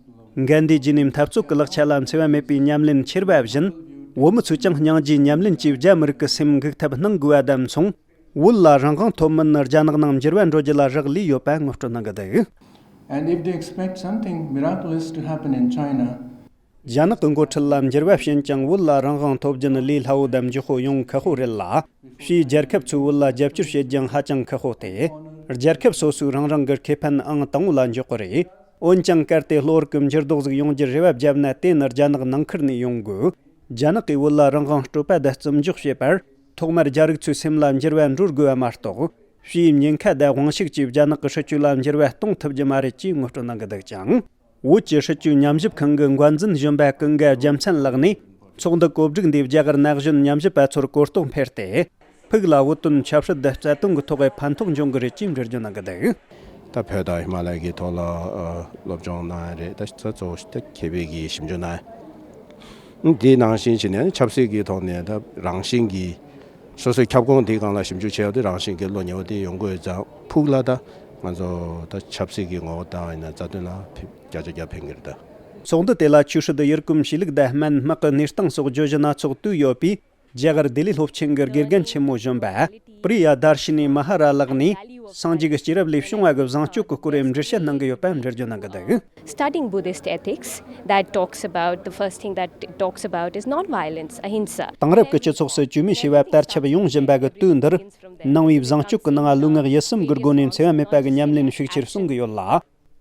གན་དྷི་ཇི་ནས་འཐབ་རྩོད་ཀྱི་ལག་ཆ་ལ་འཚེ་བ་མེད་པའི་ཉམས་ལེན་ཁྱེར་བ་བཞིན། བོད་མི་ཚོས་ཀྱང་སྙིང་རྗེའི་ཉམས་ལེན་གྱིས་རྒྱ་མི་རིགས་ཀྱི་སེམས་འགུག་ཐབས་གནང་དགོས་པ་དང་མཚུངས། བོད་ལ་རང་དབང་ཐོབ་མིན་ནི་རྒྱ་ནག་ནང་འགྱུར་བ་འགྲོ་རྒྱུ་ལ་རག་ལས་ཡོད་པ་ངོ་སྤྲོད་གནང་གི་འདུག And if they expect something miraculous to happen in China, རྒྱ་ནག་གི་འགོ་ཁྲིད་ལ་འགྱུར་བ་ཕྱིན་ཀྱང་བོད་ལ་རང་དབང་ཐོབ་རྒྱུ་ནི་ལས་སླ་བོ་དང་མགྱོགས་པོ་ཡོང་ཁག་པོ་རེད་ལ། ཕྱིའི་རྒྱལ་ཁབ་ཚོས་བོད་ལ་རྒྱབ་སྐྱོར་བྱེད་རྒྱུའང་ཧ་ཅང་ཁག་པོ་སྟེ། རྒྱལ་ཁབ་སོ་སོའི་རང་རང་གི་ཁེ་ཕན་ཨང་དང་པོ་ལ་འཇོག་གི་རེད། འོན་ཀྱང་གལ་ཏེ་གློ་བུར་གྱི་འགྱུར་ལྡོག་ཟིག་ཡོང་རྒྱུར་རེ་བ་བརྒྱབ་ན། དེ་ནི་རྒྱ་ནག་ནང་ཁུལ་ནས་ཡོང་དགོས། རྒྱ་ནག་གིས་བོད་ལ་རང་དབང་སྤྲོད་པ་དང་བརྩི་འཇོག་བྱེད་པར། ཐོག་མར་རྒྱ་རིགས་ཚོའི་སེམས་ལ་འགྱུར་བ་འགྲོ་དགོས་པ་མ་གཏོགས། ཕྱིའི་ཉེན་ཁ་དང་དབང་ཤུགས་ཀྱིས་རྒྱ་ནག་གི་སྲིད་བྱུས་ལ་འགྱུར་བ་གཏོང་ཐུབ་རྒྱུ་མ་རེད་ཅེས་ངོ་སྤྲོད་གནང་གི་འདུག་ཅིང་། བོད་ཀྱི་སྲིད་བྱུས་ཉམས་ཞིབ་ཁང་གི་འགན་འཛིན་གཞོན་པ་ཀུན་དགའ་རྒྱལ་མཚན་ལགས་ནས། ཚོགས་འདུ་གོ་སྒྲིག་འདིས་རྒྱ་གར་ན་གཞོན་ཉམས་ཞིབ་པ་ཚོར་གོ་རྟོགས་འཕེལ་ཏེ། ཕུགས་ལ་བོད་དོན་ཆབ་སྲིད་དང་རྩ་དོན་གྱི་ཐོག་གི་ཕན་ཐོགས་འབྱུང་གི་རེད་ཅེས་འགྲེལ་བརྗོད་གནང་གི་འདུག་ད་བོད་དང་ཧི་མ་ལ་ཡའི་ཐོག་ལ་ཨ་སློབ་སྦྱོང་གནང་ཡ་རེད། ད་ས་གཙོ་བོ་ཞིག་ད་མཁས་པའི་གི་ཞིབ་འཇུག་གནང་ཡ། འདི་ནང་བཞིན་བྱས་ནས་ཆབ་སྲིད་ཀྱི་ཐོག་ནས་ད་རང་བཞིན་གྱིས་སོ་སོའི་ཁྱབ་ཁོངས་འདིའི་སྒང་ལ་ཞིབ་འཇུག་བྱས་པ་དེ་རང་བཞིན་གྱིས་བློ་ཉེ་བོ་དེ་ཡོང་གི་ཡོད་ཙང་། ཕུགས་ལ་ད་ང་ཚོ་ད་ཆབ་སྲིད་ཀྱི་ངོ་བོ་ལྟ་བ་ཡིན་ན་རྩ་དོན་ལ་ཕན་བརྒྱ་ཆ་བརྒྱ་ཕན་གྱི་རེད་ད། ཚོགས་འདུ་དེ་ལ་ཆོས་སྲིད་ཡུལ་གོམས་གཤིས་ལུགས་དང་སྨན་དམག་གི་གནས་སྟངས་སོགས་བརྗོད་གཞི་སྣ་ཚོགས་བཏོན་ཡོད་པས། རྒྱ་གར་ལྡི་ལི་སློབ་ཆེན་གྱི་དགེ་རྒན་ཆེན་མོ་གཞོན་པ་པྲི་ཡ་དར་ཤི་ནི་མ་ཧ་ར་ལགས་ནས། སངས་རྒྱས་ཀྱི་སྐྱེས་རབས་ལས་བྱུང་བ་གི་བཟང་སྤྱོད་ཀྱི་སྐོར་འགྲེལ་བཤད་གནང་གི་ཡོད་པ་འགྲེལ་བརྗོད་གནང་གི་འདུག Studying Buddhist ethics, that talks about, the first thing that it talks about is non-violence, ahimsa. དེང་རབས་ཀྱི་སྤྱི་ཚོགས་སུ་བཅོས་མིན་བྱེད་པ་དར་ཁྱབ་ཡོང་བཞིན་པ་གི་དུས་འདིར། ནང་པའི་བཟང་སྤྱོད་ཀྱི་ནང་ལུས་ངག་ཡིད་གསུམ་གྱི་སྒོ་ནས་འཚེ་བ་མེད་པ་གི་ཉམས་ལེན་ཤུགས་ཆེར་གསུང་གི་ཡོད་ལ།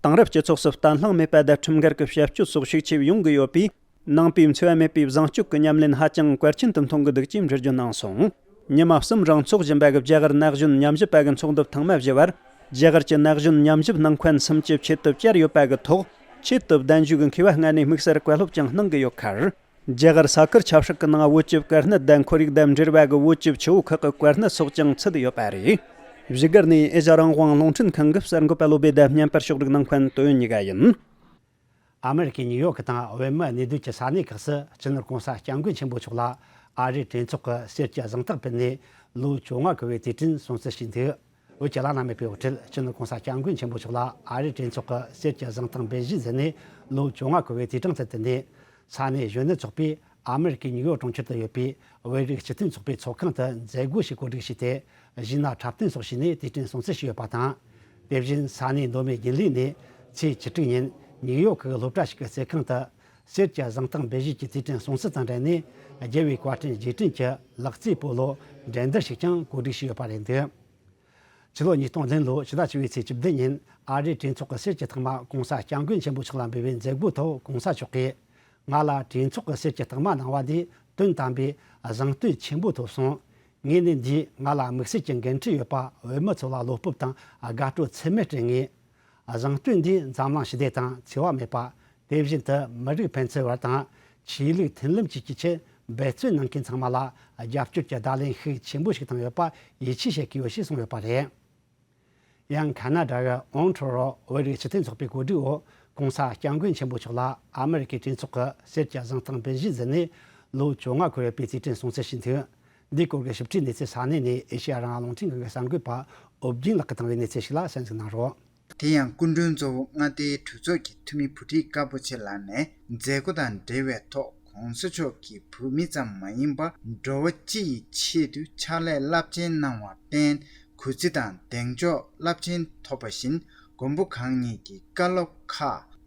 དེང་རབས་སྤྱི་ཚོགས་སུ་བརྟན་ལྷིང་མེད་པ་དང་ཁྲིམས་འགལ་གྱི་བྱ་སྤྱོད་སོགས་ཤུགས་ཆེ་ཡོང་གི་ཡོད་པས། ནང་པའི་འཚེ་བ་མེད་པའི་བཟང་སྤྱོད་ཀྱི་ཉམས་ལེན་ཧ་ཅང་གལ་ཆེན་དུ་མཐོང་གི་འདུག་ཅེས་འགྲེལ་བརྗོད་གནང་སོང་། ཉི་མ་གསུམ་རིང་འཚོགས་བཞིན་པ་གི་རྒྱ་གར་ན་གཞོན་ཉམས་ཞིབ་པ་གི་ཚོགས་འདུ་ཐེངས་མ་བཞི་བར། རྒྱ་གར་གྱི་ན་གཞོན་ཉམས་ཞིབ་གནང་མཁན་སུམ་ཅུ་ཆེད་དུ་བཅར་ཡོད་པ་གི་ཐོག་ཆེད་དུ་གདན་ཞུ་གི་མཁས་པ་ལྔ་ནས་དམིགས་བསལ་བཀའ་སློབ་ཀྱང་གནང་གི་ཡོད་ཁར། རྒྱ་གར་ས་ཁུལ་ཆ་བཞག་གི་ནང་བོད་ཀྱི་བཀའ་གནད་དང་ཁོར་ཡུག་དང་འབྲེལ་བ་གི་བོད་ཀྱི་ཆུ་བོ་ཁག་གི་བཀའ་གནད་སོགས་ཀྱང་ཚུད་ཡོད་པ་རེད། བཞུགས་སྒར་ནས་ཨེ་ཤ་རང་དབང་རླུང་འཕྲིན་ཁང་གི་གསར་འགོད་པ་བློ་བྷེ་དང་བརྙན་པར་ཕྱོགས་སྒྲིག་གནང་མཁན་ཏོ་ཡོན་གཉིས་ཀ་ཡིན། ཨ་མེ་རི་ཀའི་ཉིའུ་ཡོག་གི་དང་བོད་མི་གནས་སྡོད་ཀྱི་ས་གནས་ཁག་སུ་སྤྱི་ནོར་༸གོང་ས་༸སྐྱབས་མགོན་ཆེན་པོ་མཆོག་ལ་ཨ་རིའི་གྲོས་ཚོགས་ཀྱི་གསེར་གྱི་གཟེངས་རྟགས་ཕུལ་ནས་ལོ་བཅོ་ལྔ་འཁོར་བའི་དུས་དྲན་སྲུང་བརྩི་ཞུས་འདུག་བོད་ཀྱི་བླ་ན་མེད་པའི་དབུ་ཁྲིད་སྤྱི་ནོར་༸གོང་ས་༸སྐྱབས་མགོན་ཆེན་པོ་མཆོག་ལ་ཨ་རིའི་གྲོས་ཚོགས་ཀྱི་གསེར་གྱི་གཟེངས་རྟགས་འབུལ་བཞེས་མཛད་ནས་ལོ་བཅོ་ལྔ་འཁོར་བའི་དུས་དྲན་དུ་བསྟུན་ནས། ས་གནས་གཞོན་ནུ་ཚོགས་པས་ཨ་མེ་རི་ཀའི་ཉིའུ་ཡོག་གྲོང་ཁྱེར་དུ་ཡོད་པའི་བོད་རིགས་སྤྱི་མཐུན་ཚོགས་པའི་ཚོགས་ཁང་དུ་མཛད་སྒོ་ཞིག་གོ་སྒྲིག་བྱས་ཏེ། གཞས་སྣ་འཁྲབ་སྟོན་སོགས་བྱས་ནས་དུས་དྲན་སྲུང་བརྩི་ཞུས་ཡོད་པ་དང་། དེ་བཞིན་ས་གནས་མདོ་སྨད་རྒྱུན་ལས་ནས་ཚེས་བཅུ་དྲུག་ཉིན་ཉིའུ་ཡོག་གི་སློབ་གྲྭ་ཞིག་གི་རྩེད་ཁང་དུ་གསེར་གྱི་གཟེངས་རྟགས་འབུལ་བཞེས་ཀྱི་དུས་དྲན་སྲུང་བརྩི་དང་འབྲེལ་ནས། རྒྱལ་བའི་བཀའ་དྲིན་རྗེས་དྲན་གྱི་ལག་རྩེད་སྤོ་ལོ་འགྲན་བསྡུར་ཞིག་ཀྱང་གོ་སྒྲིག་བྱས་ཡོད་པ་རེད་འདུག་ཕྱི་ལོ་ཉིས་སྟོང་བདུན་ལོའི་ཕྱི་ཟླ་བཅུ་པའི་ཚེས་བཅུ་བདུན་ཉིན་ཨ་རིའི་གྲོས་ཚོགས་ཀྱི་གསེར་གྱི་ཐང་མ་༸གོང་ས་༸སྐྱབས་མགོན་ཆེན་པོ་མཆོག་ལ་འབུལ་བའི་མཛད་སྒོའི་ཐོག་༸གོང་ས་མཆོག་གིས། ང་ལ་གྲོས་ཚོགས་ཀྱི་གསེར་གྱི་ཐང་མ་གནང་བ་འདི་དོན་དམ་པའི་གཟེངས་བསྟོད་ཆེན་པོ་ཐོབ་སོང་། ངས་ནི་འདིས་ང་ལ་དམིགས་བསལ་གྱི་འགན་འཁྲི་ཡོད་པ་བོད་མི་ཚོ་ལ་བློ་སྤོབས་དང་དགའ་སྤྲོ་ཚད་མེད་སྤྲད་ངེས། གཟེངས་བསྟོད་འདིས་འཛམ་གླིང་ཞི་བདེ་དང་འཚེ་བ་མེད་པ། དེ་བཞིན་དུ་མི་རིགས་ཕན་ཚུན་བར་དང་ཆོས་ལུགས་མཐུན་ལམ་བཅས་ཀྱི་ཆེད་འབད་བརྩོན་གནང་མཁན་ཚང་མ་ལ་རྒྱབ་སྐྱོར་གྱི་བརྡ་ལན་ཤུགས་ཆེན་པོ་ཞིག་བཏང་ཡོད་པ་ཡིད་ཆེས་བྱེད་ཀྱི་ཡོད་ཞེས་གསུངས་ཡོད་པ་རེད། ཡང་ཁ་ན་ཌ་གི་ཨོན་ཊོ་རོ་བོད་རིགས་སྤྱི་མཐུན་ཚོགས་པའི་གོ་སྒྲིག་འོག་༸གོང་ས་༸སྐྱབས་མགོན་ཆེན་པོ་མཆོག་ལ་ཨ་མེ་རི་ཀའི་གྲོས་ཚོགས་ཀྱི་གསེར་གྱི་གཟེངས་རྟགས་འབུལ་བཞེས་མཛད་ནས་ལོ་བཅོ་ལྔ་འཁོར་ཡོད་པའི་དུས་དྲན་སྲུང་བརྩི་ཞུས་འདུག་འདིའི་སྐོར་གྱི་ཞིབ་ཕྲའི་གནས་ཚུལ་ས་གནས་ནས་ཨེ་ཤེ་ཡ་རང་དབང་རླུང་འཕྲིན་ཁང་གི་གསར་འགོད་པ་ཨོ་བརྒྱན་ལགས་ཀྱིས་བཏང་བའི་གནས་ཚུལ་ཞིག་ལ་གསན་གཟིགས་གནང་རོགས། དེ་ཡང་སྐུ་མགྲོན་གཙོ་བོ་མངའ་སྡེའི་གྲོས་ཚོགས་ཀྱི་འཐུས་མི་བུ་ཁྲིད་དཀར་པོ་ཆེ་ལགས་ནས་མཛད་སྒོ་དང་འབྲེལ་བའི་ཐོག་༸གོང་ས་མཆོག་གིས་བོད་མི་ཙམ་མ་ཡིན་པར་འགྲོ་བ་སྤྱི་ཡི་ཆེད་དུ་ཕྱག་ལས་རླབས་ཆེན་གནང་བར་བརྟེན། གུས་བརྩི་དང་གདེང་འཇོག་རླབས་ཆེན་ཐོབ་པ་བཞིན། མགོན་པོ་གང་ཉིད་ཀྱི་བཀའ་སློབ་ཁག་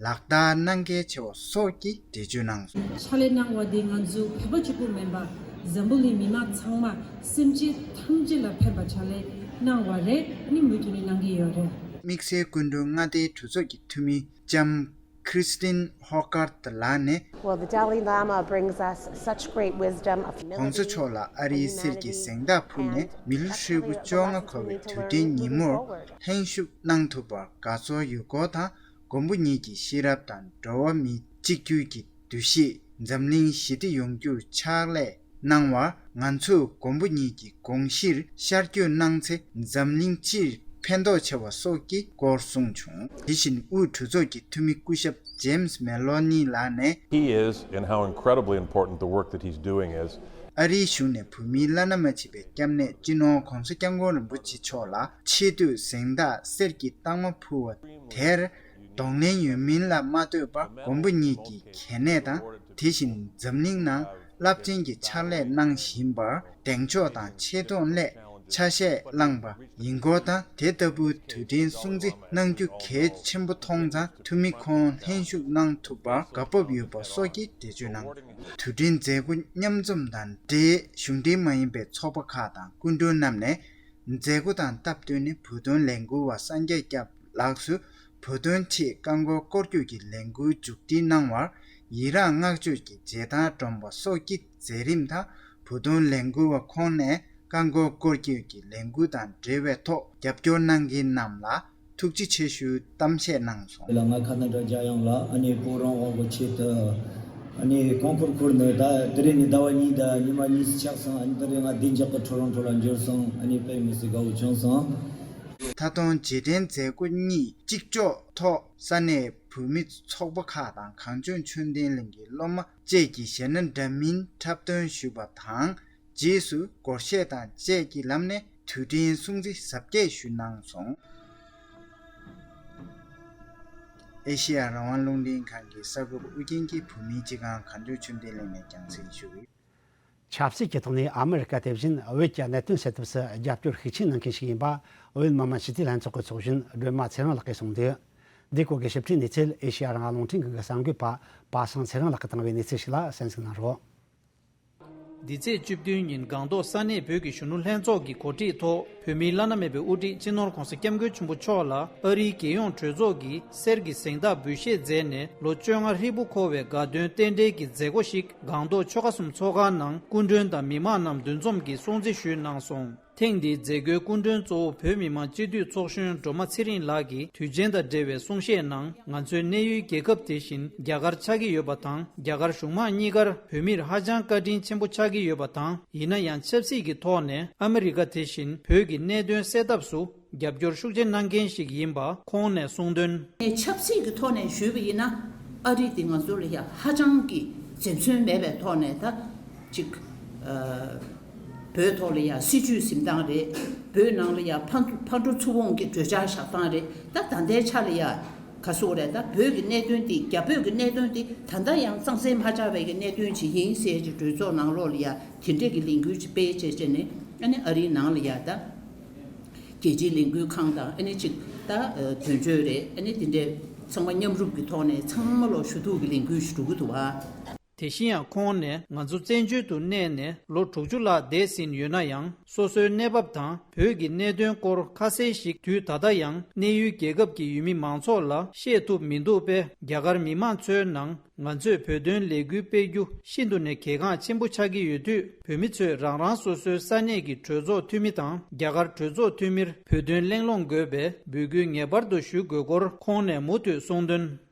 ལག་བསྟར་གནང་གལ་ཆེ་བ་སོགས་ཀྱི་འགྲེལ་བརྗོད་གནང་སོང་། ཕྱག་ལས་གནང་བ་དེ་ང་ཚོ་བོད་པ་གཅིག་པུ་མིན་པ་འཛམ་བུ་གླིང་མི་མང་ཚང་མ་སེམས་ཅན་ཐམས་ཅད་ལ་ཕན་པ་ཕྱག་ལས་གནང་བ་རེད། ནི་མུ་མཐུད་ནས་གནང་གི་ཡོད་རེད། དམིགས་བསལ་སྐུ་མགྲོན་མངའ་སྡེའི་གྲོས་ཚོགས་ཀྱི་འཐུས་མི་ལྕམ་Christine Hogarth་ལགས་ནས། Well, the Dalai Lama brings us such great wisdom of humility, humility, and humanity, and exceptional opportunity to learn and to move forward. མགོན་པོ་མཆོག་ལ་ཨ་རིའི་གསེར་གྱི་གཟེངས་རྟགས་ཕུལ་ནས་མི་ལོ་ཧྲིལ་པོ་བཅོ་ལྔ་འཁོར་བའི་དུས་དྲན་ཉིན་མོར་ལྷན་ཞུགས་གནང་ཐུབ་པར་དགའ་ཚོར་ཡོད་སྐོར་དང་། མགོན་པོ་ཉིད་ཀྱི་ཤེས་རབ་དང་འགྲོ་བ་མིའི་གཅིག་གྱུར་གྱི་འདུ་ཤེས་འཛམ་གླིང་ཞི་བདེ་ཡོང་རྒྱུར་ཕྱག་ལས་གནང་བར་ང་ཚོས་མགོན་པོ་ཉིད་ཀྱི་དགོངས་གཞིར་ཤར་བསྐྱོད་གནང་ཚེ་འཛམ་གླིང་སྤྱིར་ཕན་ཐོགས་ཆེ་བ་སོགས་ཀྱི་སྐོར་གསུངས་བྱུང་། དེ་བཞིན་དབུས་གྲོས་ཚོགས་ཀྱི་འཐུས་མི་སྐུ་ཞབས་James Maloney་ལགས་ནས། He is, and how incredibly important the work that he's doing is. ཨ་རིའི་གཞུང་ནས་བོད་མིའི་བླ་ན་མ་མཆིས་པའི་སྐྱབས་གནས་སྤྱི་ནོར་༸གོང་ས་༸སྐྱབས་མགོན་རིན་པོ་ཆེ་མཆོག་ལ་ཆེས་མཐོའི་གཟེངས་རྟགས་གསེར་གྱི་རྟགས་མ་ཕུལ་བ་དེར་གདོང་ལེན་ཡོད་མིན་ལ་མ་ལྟོས་པར་མགོན་པོ་ཉིད་ཀྱི་གལ་གནད་དང་། དེ་བཞིན་འཛམ་གླིང་ནང་རླབས་ཆེན་གྱི་ཕྱག་ལས་གནང་བཞིན་པར་གདེང་འཇོག་དང་ཆེ་མཐོང་སླད་ཆ་ཤས་བླངས་པ་ཡིན་སྐོར་དང་། དེ་ལྟ་བུའི་དུས་དྲན་སྲུང་བརྩི་གནང་རྒྱུ་གལ་ཆེན་པོ་མཐོང་ཙང་། འཐུས་མི་ཁོང་ལྷན་ཞུགས་གནང་ཐུབ་པར་དགའ་སྤོབས་ཡོད་པ་སོགས་ཀྱི་འགྲེལ་བརྗོད་གནང་། དུས་དྲན་མཛད་སྒོ་མཉམ་འཛོམས་དང་འབྲེལ་གཞུང་འབྲེལ་མ་ཡིན་པའི་ཚོགས་པ་ཁག་དང་སྐུ་མགྲོན་རྣམས་ནས། མཛད་སྒོ་དང་སྟབས་བསྟུན་ནས་བོད་དོན་ལས་འགུལ་བ་སངས་རྒྱས་སྐྱབས་ལགས་སུ་བོད་དོན་ཆེད་བཀའ་འཁོར་སྐོར་སྐྱོད་ཀྱི་ལས་འགུལ་མཇུག་སྒྲིལ་གནང་བར་ཡི་རངས་བསྔགས་བརྗོད་ཀྱི་རྗེས་ཐང་སྒྲོམ་པ་སོགས་ཀྱི་མཛད་རིམ་དང་། བོད་དོན་ལས་འགུལ་བ་ཁོང་ནས་བཀའ་འཁོར་སྐོར་སྐྱོད་ཀྱི་ལས་འགུལ་དང་འབྲེལ་བའི་ཐོག་རྒྱབ་སྐྱོར་གནང་མཁན་རྣམས་ལ་ཐུགས་རྗེ་ཆེ་ཞུའི་གཏམ་བཤད་གནང་སོང་། ལ་ང་ཁ་ན་ཌ་རྒྱལ་ཡོངས་ལ་ཨ་ནི་བོད་རང་དབང་གི་ཆེད་དུ་ཨ་ནི་གོང་འཁོར་འཁོར་ནས་ད་དེ་རིང་ནས་ཟླ་བ་གཉིས་དང་ཉི་མ་གཉིས་ཆགས་སོང་། ཨ་ནི་དེ་རིང་ང་བདེ་འཇགས་ཀྱི་ཊོ་རོན་ཊོ་ལ་འབྱོར་སོང་། ཨ་ནི་དཔེ་མི་སྲིད་དགའ་བོ་བྱུང་སོང་། ད་དུང་རྗེས་དྲན་མཛད་སྒོ་གཉིས་གཅིག་ལྕོགས་ཐོག་ས་གནས་བོད་མི་ཚོགས་པ་ཁག་དང་གངས་ལྗོངས་ཆོས་ལྡན་གླིང་གི་སློབ་མ་བཅས་ཀྱིས་གཞས་སྣ་འདྲ་མིན་འཁྲབ་སྟོན་ཞུས་པ་དང་། རྗེས་སུ་སྒོར་གཞས་དང་བཅས་ཀྱི་ལམ་ནས་དུས་དྲན་སྲུང་བརྩི་གཟབ་རྒྱས་ཞུས་གནང་སོང་། ཨེ་ཤེ་ཡ་རང་དབང་རླུང་འཕྲིན་ཁང་གི་གསར་འགོད་པ་ཨུ་རྒྱན་གྱིས་བོད་མིའི་སྤྱི་ཁང་གངས་ལྗོངས་ཆོས་ལྡན་གླིང་ནས་རྒྱང་སྲིང་ཞུས་ཡོད། ཆབ་སྲིད་ཀྱི་ཐོག་ནས་ཨ་མི་རི་ཀ་དེ་བཞིན་བོད་ཀྱི་གནད་དོན་སེལ་ཐབས་སུ་རྒྱབ་སྐྱོར་ཤུགས་ཆེན་གནང་མཁན་ཞིག་ཡིན་པ། བོད་མི་མང་སྤྱི་འཐུས་ལྷན་ཚོགས་ཀྱི་ཚོགས་གཞོན་སྒྲོལ་མ་ཚེ་རིང་ལགས་ཀྱིས་གསུངས་འདུག། འདི་སྐོར་གྱི་ཞིབ་ཕྲའི་གནས་ཚུལ་ཨེ་ཤེ་ཡ་རང་དབང་རླུང་འཕྲིན་ཁང་གི་གསར་འགོད་པ་པ་སངས་ཚེ་རིང་ལགས་ཀྱིས་བཏང་བའི་གནས་ཚུལ་ཞིག་ལ་གསན་གཟིགས་གནང་རོགས། འདི་ཚེས་བཅུ་བདུན་ཉིན་སྒང་ཏོག་ས་གནས་བོད་ཀྱི་གཞོན་ནུ་ལྷན་ཚོགས་ཀྱི་གོ་སྒྲིག་ཐོག་བོད་མིའི་བླ་ན་མེད་པའི་དབུ་ཁྲིད་སྤྱི་ནོར་༧གོང་ས་༧སྐྱབས་མགོན་ཆེན་པོ་མཆོག་ལ་ཨ་རིའི་རྒྱལ་ཡོངས་གྲོས་ཚོགས་ཀྱིས་གསེར་གྱི་གཟེངས་རྟགས་འབུལ་བཞེས་མཛད་ནས་ལོ་བཅོ་ལྔ་ཧྲིལ་པོ་འཁོར་བའི་དགའ་སྟོན་རྟེན་འབྲེལ་གྱི་མཛད་སྒོ་ཞིག་སྒང་ཏོག་ཆོལ་ཁ་གསུམ་ཚོགས་ཁང་ནང་སྐུ་མགྲོན་དང་མི་མང་རྣམས་འདུ་འཛོམས་ཀྱིས་སྲུང་བརྩི་ཞུས་གནང་སོང་། ཐེངས་འདིའི་མཛད་སྒོའི་སྐུ་མགྲོན་གཙོ་བོ་བོད་མི་མང་སྤྱི་འཐུས་ཚོགས་གཞོན་སྒྲོལ་མ་ཚེ་རིང་ལགས་ཀྱིས་དུས་ཆེན་དང་འབྲེལ་བའི་གསུང་བཤད་ནང་ང་ཚོའི་གནས་ཡུལ་རྒྱལ་ཁབ་དེ་བཞིན་རྒྱ་གར་ཆགས་ཀྱི་ཡོད་པ་དང་། རྒྱ་གར་གཞུང་མང་གཉིས་ཀར་བོད་མིར་ཧ་ཅང་བཀའ་དྲིན་ཆེན་པོ་ཆགས་ཀྱི་ཡོད་པ་དང་། ཡིན་ན་ཡང་ཆབ་སྲིད་ཀྱི་ཐོག་ནས་ཨ་མི་རི་ཀ་དེ་བཞིན་བོད་ཀྱི་གནད་དོན་སེལ་ཐབས་སུ་རྒྱབ་སྐྱོར་ཤུགས་ཆེ་གནང་མཁན་ཞིག་ཡིན་པ་ཁོང་ནས་གསུངས་དོན། ཆབ་སྲིད་ཀྱི་ཐོག་ནས་ཞུས་པ་ཡིན་ན། ཨ་རི་དེ་ང་ཚོ་ལ་ཡ་ཧ་ཅང་གི་འཛེམ་ཟོན་མེད་པའི་ཐོག་ནས་ད་ཅིག་ཨ། བོད་ཐོག་ལ་ཡ་སྲིད་ཇུས་འཛིན་སྟངས་རེད། བོད་ནང་ལ་ཡ་ཕར་ཕར་འགྲོ་ཚུར་འོང་གི་གྲོས་འཆར་བཞག་སྟངས་རེད། ད་ད་ལྟའི་ཆ་ལ་ཡ་ག་སོག་རེད། ད་བོད་ཀྱི་གནད་དོན་དེ། རྒྱ་བོད་ཀྱི་གནད་དོན་དེ་ད་ལྟ་ཡང་གཙང་སེལ་མ་ཆགས་པའི་གི་གནད་དོན་ཅིག་ཡིན་ཟེར་གྱི་གྲོས་ཚོགས་ནང་ལོགས་ལ་ཡ་དེ་འདྲས་ཀྱི་ལས་འགུལ་ཅིག་སྤེལ་བྱས་བྱས་ནས། ཨ་ནི་ཨ་རིའི་ནང་ལ་ཡ་ད། རྒྱལ་སྤྱིའི་ལས་འགུལ་ཁང་དང་། ཨ་ནི་གཅིག་ད་དོན་གཅོད་རེད། ཨ་ནི་དེ་འདྲའི་ཚང་མ་མཉམ་རུབ་ཀྱི་ཐོག་ནས་ཚང་མ་ལོ་ཞུ་གཏུག་གི་ལས་འགུལ་ཞིག་འགྲོ་གི་འདུག་བ། དེ་བཞིན་ཡང་ཁོང་ནས་ང་ཚོ་བཙན་བྱོལ་དུ་གནས་ནས་ལོ་དྲུག་ཅུ་ལྷག་འདས་ཟིན་ཡོད་ན་ཡང་། སོ་སོའི་གནས་བབ་དང་བོད་ཀྱི་གནད་དོན་སྐོར་ཁ་གསལ་ཞིག་དུས་ད་ལྟ་ཡང་གནས་ཡུལ་རྒྱལ་ཁབ་ཀྱི་ཡུལ་མི་མང་ཚོགས་ལ་བཤད་ཐུབ་མི་འདུག་པས། རྒྱ་གར་མི་མང་ཚོའི་ནང་ང་ཚོས་བོད་དོན་ལས་འགུལ་སྤེལ་རྒྱུ་ཤིན་ཏུ་ནས་གལ་འགངས་ཆེན་པོ་ཆགས་ཀྱི་ཡོད་དུས། བོད་མི་ཚོས་རང་རང་སོ་སོའི་ས་གནས་ཀྱི་གྲོས་ཚོགས་འཐུས་མི་དང་རྒྱ་གར་གྲོས་ཚོགས་འཐུས་མིར་བོད་དོན་གླེང་སློང་དགོས་པའི་འབོད་སྐུལ་ངེས་པར་དུ་ཞུ་དགོས་སྐོར་ཁོང་ནས་མུ་མཐུད་གསུངས་དོན།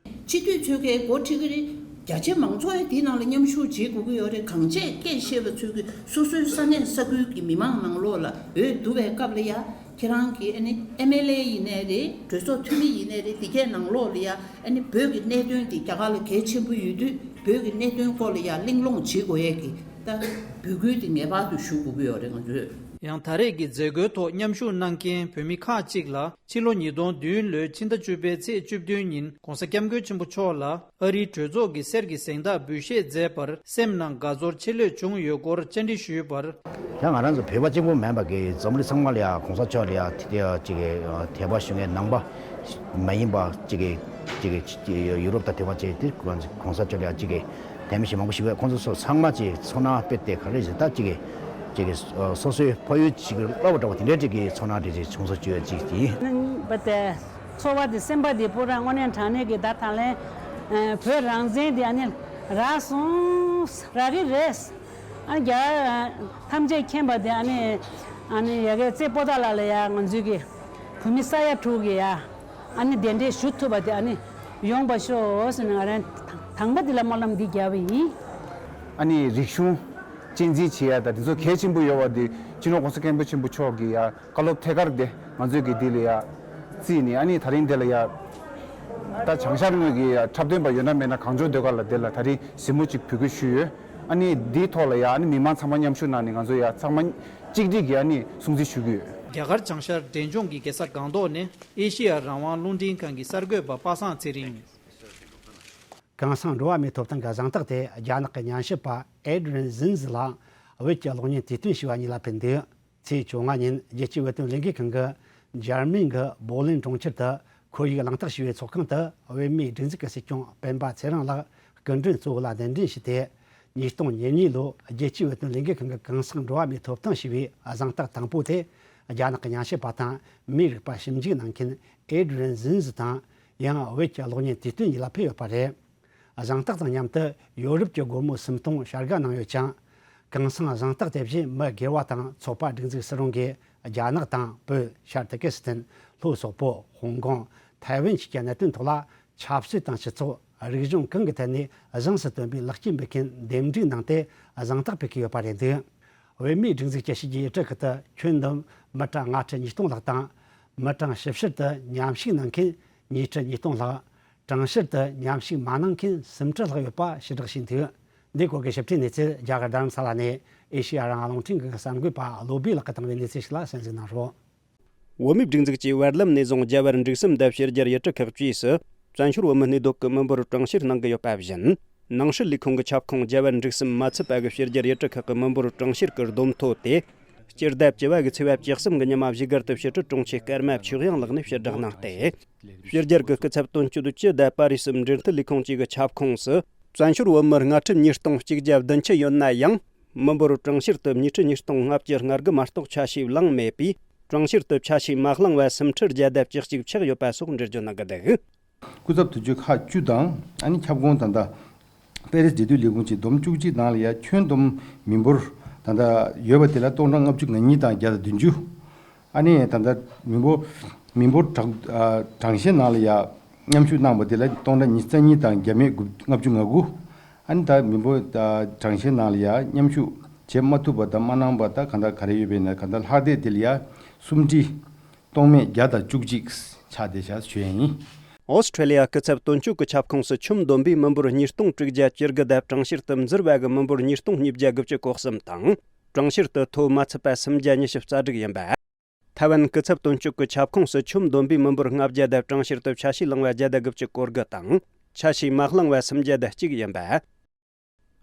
སྤྱི་འཐུས་ཚོས་ཀའི་འགོ་ཁྲིད་ཀྱི་རེད། རྒྱ་ཆེ་མང་ཚོགས་ཡང་དེའི་ནང་ལ་མཉམ་ཞུགས་བྱེད་དགོས་ཀྱི་ཡོད་རེད། གང་བྱས་སྐད་བཤད་པ་ཚོས་ཀྱིས་སོ་སོའི་ས་གནས་ས་ཁུལ་གྱི་མི་མང་ནང་ལོགས་ལ་འོས་བསྡུ་བའི་སྐབས་ལ་ཡ། ཁྱེད་རང་གི་ཨ་ནི་ཨེམ་ཨེལ་ཨེ་ཡིན་ནའི་རེད། གྲོས་ཚོགས་འཐུས་མི་ཡིན་ནའི་རེད། དེ་གའི་ནང་ལོགས་ལ་ཡ་ཨ་ནི་བོད་ཀྱི་གནད་དོན་དེ་རྒྱ་གར་ལ་གལ་ཆེན་པོ་ཡོད་དུས། བོད་ཀྱི་གནད་དོན་སྐོར་ལ་ཡ་གླེང་སློང་བྱེད་དགོས་ཡས་ཀྱི་ད་འབོད་སྐུལ་དེ་ངེས་པར་དུ་ཞུ་དགོས་ཀྱི་ཡོད་རེད། ང་ཚོས། ཡང་ད་རེས་ཀྱི་མཛད་སྒོའི་ཐོག་མཉམ་ཞུགས་གནང་མཁན་བོད་མི་ཁག་ཅིག་ལ་ཕྱི་ལོ་ཉིས་སྟོང་བདུན་ལོའི་ཕྱི་ཟླ་བཅུ་པའི་ཚེས་བཅུ་བདུན་ཉིན་༧གོང་ས་༧སྐྱབས་མགོན་ཆེན་པོ་མཆོག་ལ་ཨ་རིའི་གྲོས་ཚོགས་ཀྱི་གསེར་གྱི་གཟེངས་རྟགས་འབུལ་བཞེས་མཛད་པར་སེམས་ནང་དགའ་ཚོར་ཆེ་ལོས་བྱུང་ཡོད་སྐོར་བཅར་འདྲི་ཞུས་པར། ཡང་ང་རང་ཚོ་བོད་པ་གཅིག་པུ་མིན་པ་གི་འཛམ་གླིང་ཚང་མ་ལ་ཡང་གོང་ས་མཆོག་ལ་ཡང་དེ་དེ་ཅིག་གི་དད་པ་ཞུ་མཁན། ནང་པ་མ་ཡིན་པ་ཅིག་གི་ཅིག་གི་ཡུ་རོབ་དང་དེ་བ་ཅིག་དེ་གོང་ས་མཆོག་ལ་ཡང་ཅིག་གི་དད་མོས་ཞིག་མང་པོ་ཞིག་ཡོད། ཁོང་ཚོ་ཚང་མ་ཅིག་ཚོར་སྣང་སྤེལ་ཏེ། ག་རེ་ཞིག་ད་ཅིག་གི་ཅིག་གི་སོ་སོའི་ཕ་ཡུལ་ཅིག་གི་བློ་བ་འདྲ་བ་དེ་འདྲའི་ཅིག་གི་ཚོར་སྣང་དེ་ཅིག་བྱུང་སོང་བྱུང་ཡོད་ཅིག་ཡིན། པ་དེ། ཚོར་བ་དེ། སེམས་པ་དེ་པུ་ར་དངོས་གནས་དྲང་གནས་ཀྱི་ད་ད་ལན་བོད་རང་བཙན་དེ་ཨ་ནི་རག་སོང་། རག་གི་རེད། ཨ་ནི་རྒྱ་ཐམས་ཅད་མཁྱེན་པ་དེ་ཨ་ནི་ཨ་ནི་ཡ་གི་རྩེ་པོ་ཏཱ་ལ་ལ་ཡ་ང་ཚོའི་གི་བོད་མི་ས་ཡ་དྲུག་གི་ཡ་ཨ་ནི་གདན་འདྲེན་ཞུ་ཐུབ་པ་དེ་ཨ་ནི་ཡོང་བ་ཤོག་ཟེར་ནས་ང་རང་དང་པ་དེ་ལ་སྨོན་ལམ་འདི་བརྒྱབ་པ་ཡིན། ཨ་ནི་རིག་གཞུང་གཅེས་འཛིན་བྱེད་ཡ་དང་དེ་ཚོ་གལ་ཆེན་པོ་ཡོད་པ་དེ་སྤྱི་ནོར་༧གོང་ས་༧སྐྱབས་མགོན་ཆེན་པོ་མཆོག་གི་ཡ། བཀའ་སློབ་ཐད་ཀར་དེ་ང་ཚོའི་གི་འདི་ལ་ཡ་བརྩིས་ནས། ཨ་ནི་ད་རིང་འདི་ལ་ཡ་ད་བྱང་ཤར་ངོས་ཀྱི་ཡ་འཁྲབ་སྟོན་པ་ཡོད་ན་མེད་ན་གངས་ལྗོངས་ཟློས་གར་ལ་འདི་ལ་ད་རིང་གཟིགས་མོ་ཅིག་འབུལ་དགོས་ཞུས་ཡོད། ཨ་ནི་འདིའི་ཐོག་ལ་ཡ་ཨ་ནི་མི་མང་ཚང་མ་མཉམ་ཞུགས་གནང་ནས་ང་ཚོ་ཡ་ཚང་མ་གཅིག་སྒྲིལ་གྱིས་ཨ་ནི་སྲུང་བརྩི་ཞུ་གི་ཡོད། རྒྱ་གར་བྱང་ཤར་འབྲས་ལྗོངས་ཀྱི་རྒྱལ་ས་སྒང་ཏོག་ནས་ཨེ་ཤེ་ཡ་རང་དབང་རླུང་འཕྲིན་ཁང་གི་གསར་འགོད་པ་པ་སངས་ཚེ་རིང་། གུང་སེང་འགྲོ་བ་མིའི་ཐོབ་ཐང་གི་གཟེངས་རྟགས་དེ་རྒྱ་ནག་གི་ཉམས་ཞིབ་པ་ཨེ་ཌི་རི་ཡན་ཟིན་ཛི་ལ་བོད་ཀྱི་གློག་བརྙན་དུས་སྟོན་ཞེས་པ་གཉིས་ལ་ཕུལ་འདུག། ཚེས་བཅོ་ལྔ་ཉིན་རྒྱལ་སྤྱིའི་བོད་དོན་ལས་འགུལ་ཁང་གིས་འཇར་མན་གྱི་བྷོ་ལན་གྲོང་ཁྱེར་དུ་ཁོར་ཡུག་གླེང་སྟེགས་ཞེས་པའི་ཚོགས་ཁང་དུ་བོད་མིའི་སྒྲིག་འཛུགས་ཀྱི་སྲིད་སྐྱོང་སྤེན་པ་ཚེ་རིང་ལགས་སྐུ་མགྲོན་གཙོ་བོ་ལ་གདན་འདྲེན་ཞུས་ཏེ། ཉིས་སྟོང་ཉེར་གཉིས་ལོའི་རྒྱལ་སྤྱིའི་བོད་དོན་ལས་འགུལ་ཁང་གི་གུང་སེང་འགྲོ་བ་མིའི་ཐོབ་ཐང་ཞེས་པའི་གཟེངས་རྟགས་དང་པོ་དེ་རྒྱ་ནག་གི་ཉམས་ཞིབ་པ་དང་མིའི་རིག་པ་ཞིབ་འཇུག་གནང་མཁན་ཨེ་ཌི་རི་ཡན་ཟིན་ཛི་དང་། ཡང་བོད་ཀྱི་གློག་བརྙན་དུས་སྟོན་གཉིས་ལ་ཕུལ་ཡོད་པ་རེད། གཟེངས་རྟགས་དང་མཉམ་དུ་ཡོ་རོབ་ཀྱི་སྒོར་མོ་སུམ་སྟོང་བྱ་དགའ་གནང་ཡོད་ཅིང་། གུང་སེང་གཟེངས་རྟགས་དེ་བཞིན་མི་སྒེར་བ་དང་ཚོགས་པ་སྒྲིག་འཛུགས་སུ་རུང་གིས་རྒྱ་ནག་དང་བོད། ཤར་ཏུར་ཀི་སི་ཐན། ལྷོ་སོག་པོ། ཧོང་ཀོང་། ཐའེ་ཝན་བཅས་ཀྱི་གནད་དོན་ཐོག་ལ་ཆབ་སྲིད་དང་སྤྱི་ཚོགས་རིག་གཞུང་གང་གི་ཐད་ནས་གཟེངས་སུ་ཐོན་པའི་ལེགས་སྐྱེས་འབུལ་མཁན་འདེམས་སྒྲུག་གནང་སྟེ་གཟེངས་རྟགས་ཕུལ་གྱི་ཡོད་པ་རེད་འདུག། བོད་མིའི་སྒྲིག་འཛུགས་ཀྱི་ཕྱི་རྒྱལ་ཡུལ་གྲུ་ཁག་ཏུ་ཁྱོན་བསྡོམས་མི་གྲངས་ལྔ་ཁྲི་ཉིས་སྟོང་ལྷག་དང་། མི་གྲངས་ཞིབ་བཤེར་དུ་མཉམ་ཞུགས་གནང་མཁན་ཉིས་ཁྲི་ཉིས་སྟོང་ལྷག། གྲངས་བཤེར་དུ་མཉམ་ཞུགས་མ་གནང་མཁན་སུམ་ཁྲི་ལྷག་ཡོད་པ་ཕྱིར་བསྒྲགས་བྱས་འདུག། འདི་སྐོར་གྱི་ཞིབ་ཕྲའི་གནས་ཚུལ་རྒྱ་གར་རྡ་རམ་ས་ལ་ནས་ཨེ་ཤེ་ཡ་རང་དབང་རླུང་འཕྲིན་ཁང་གི་གསར་འགོད་པ་བློ་བྷེ་ལགས་ཀྱིས་བཏང་བའི་གནས་ཚུལ་ཞིག་ལ་གསན་གཟིགས་གནང་རོགས། བོད་མིའི་སྒྲིག་འཛུགས་ཀྱིས་བར་ལམ་ནས་བཟུང་རྒྱ་བལ་འབྲུག་གསུམ་དང་ཕྱི་རྒྱལ་ཡུལ་གྲུ་ཁག་བཅས་སུ་བཙན་བྱོལ་བོད་མི་གནས་སྡོད་ཀྱི་མི་འབོར་གྲངས་བཤེར་གནང་གི་ཡོད་པ་བཞིན། ནང་སྲིད་ལས་ཁུངས་ཀྱི་ཁྱབ་ཁོངས་རྒྱ་བལ་འབྲུག་གསུམ་མ་ཚུད་པ་གི་ཕྱི་རྒྱལ་ཡུལ་གྲུ་ཁག་གི་མི་འབོར་གྲངས་བཤེར་གྱི་བསྡོམས་ཐོ་དེ། སྤྱི་ཟླ་བཅུ་བ་གི་ཚེས་པ་བཅུ་གསུམ་གི་ཉི་མ་བཞུགས་སྒར་དུ་ཕྱི་དྲིལ་དྲུང་ཆེ་ཀརྨ་ཆོས་དབྱངས་ལགས་ནས་ཕྱིར་བསྒྲགས་གནང་སྟེ། ཕྱི་རྒྱལ་གྱི་སྐུ་ཚབ་དོན་གཅོད་ཀྱིས་ད་པ་རི་སི་འབྲེལ་མཐུད་ལས་ཁུངས་བཅས་ཀྱི་ཁྱབ་ཁོངས་སུ། བཙན་བྱོལ་བོད་མི་ལྔ་ཁྲི་ཉིས་སྟོང་གཅིག་བརྒྱ་བདུན་ཅུ་ཡོད་ན་ཡང་། མི་འབོར་གྲངས་བཤེར་དུ་ཉིས་ཁྲི་ཉིས་སྟོང་ལྔ་བརྒྱ་ལྔ་དགུ་མ་གཏོགས་ཆ་ཤས་བླངས་མེད་པས། གྲངས་བཤེར་དུ་ཆ་ཤས་མ་བླངས་པ་སུམ་ཁྲི་བརྒྱ་དང་བཅུ་གཅིག་ཆགས་ཡོད་པ་སོགས་འགྲེལ་བརྗོད་གནང་གི་འདུག། སྐུ་ཚབ་དོན་གཅོད་ཁག་བཅུ་དང་ཨ་ནི་ཁྱབ་ཁོངས་ད་ལྟ་པེ་རིས་འབྲེལ་མཐུད་ལས་ཁུངས་ཀྱི་བསྡོམས་བཅུ་གཅིག་ནང་ལ་ཡ་ཁྱོན་བསྡོམས་མི་འབོར་ད་ལྟ་ཡོད་པ་དེ་ལ་སྟོང་ཕྲག་ལྔ་བཅུ་ང་གཉིས་དང་བརྒྱ་དང་བདུན་ཅུ། ཨ་ནི་ད་ལྟ་མི་འབོར་མི་འབོར་གྲངས་ཨ་གྲངས་བཤེར་ནང་ལ་ཡ་མཉམ་ཞུགས་གནང་པ་དེ་ལ་སྟོང་ཕྲག་ཉི་ཤུ་རྩ་གཉིས་དང་བརྒྱ་མེད་དགུ་ལྔ་བཅུ་ང་དགུ། ཨ་ནི་ད་མི་འབོར་ཨ་གྲངས་བཤེར་ནང་ལ་ཡ་མཉམ་ཞུགས་བྱེད་མ་ཐུབ་པ་དང་མ་གནང་པ་དང་གང་ལྟར་ག་རེ་ཡོད་པས་ན་གང་ལྟར་ལྷག་བསྡད་དེ་ལ་ཡ་སུམ་ཁྲི་སྟོང་མེད་བརྒྱ་དང་བཅུ་གཅིག་ཆགས་བསྡད་བཞག་ཞུ་ཡ་ཡིན། ཨོ་སི་ཁྲེ་ལི་ཡ་སྐུ་ཚབ་དོན་གཅོད་ཀྱི་ཁྱབ་ཁོངས་སུ་ཆོམ་བསྡོམས་པས་མི་འབོར་ཉིས་སྟོང་དྲུག་བརྒྱ་བཅུ་དགུ་དང་གྲངས་བཤེར་དུ་འཛུལ་བ་གི་མི་འབོར་ཉིས་སྟོང་ཉིས་བརྒྱ་དགུ་བཅུ་གོ་གསུམ་དང་། གྲངས་བཤེར་དུ་ཐོ་མ་ཚུད་པ་སུམ་བརྒྱ་ཉི་ཤུ་རྩ་དྲུག་ཡིན་པ། ཐའེ་ཝན་སྐུ་ཚབ་དོན་གཅོད་ཀྱི་ཁྱབ་ཁོངས་སུ་ཆོམ་བསྡོམས་པས་མི་འབོར་ལྔ་བརྒྱ་དང་གྲངས་བཤེར་དུ་ཆ་ཤས་བླངས་པ་བརྒྱ་དང་དགུ་བཅུ་གོ་དགུ་དང་། ཆ་ཤས་མ་བླངས་པ་སུམ་བརྒྱ་དང་གཅིག་ཡིན་པ།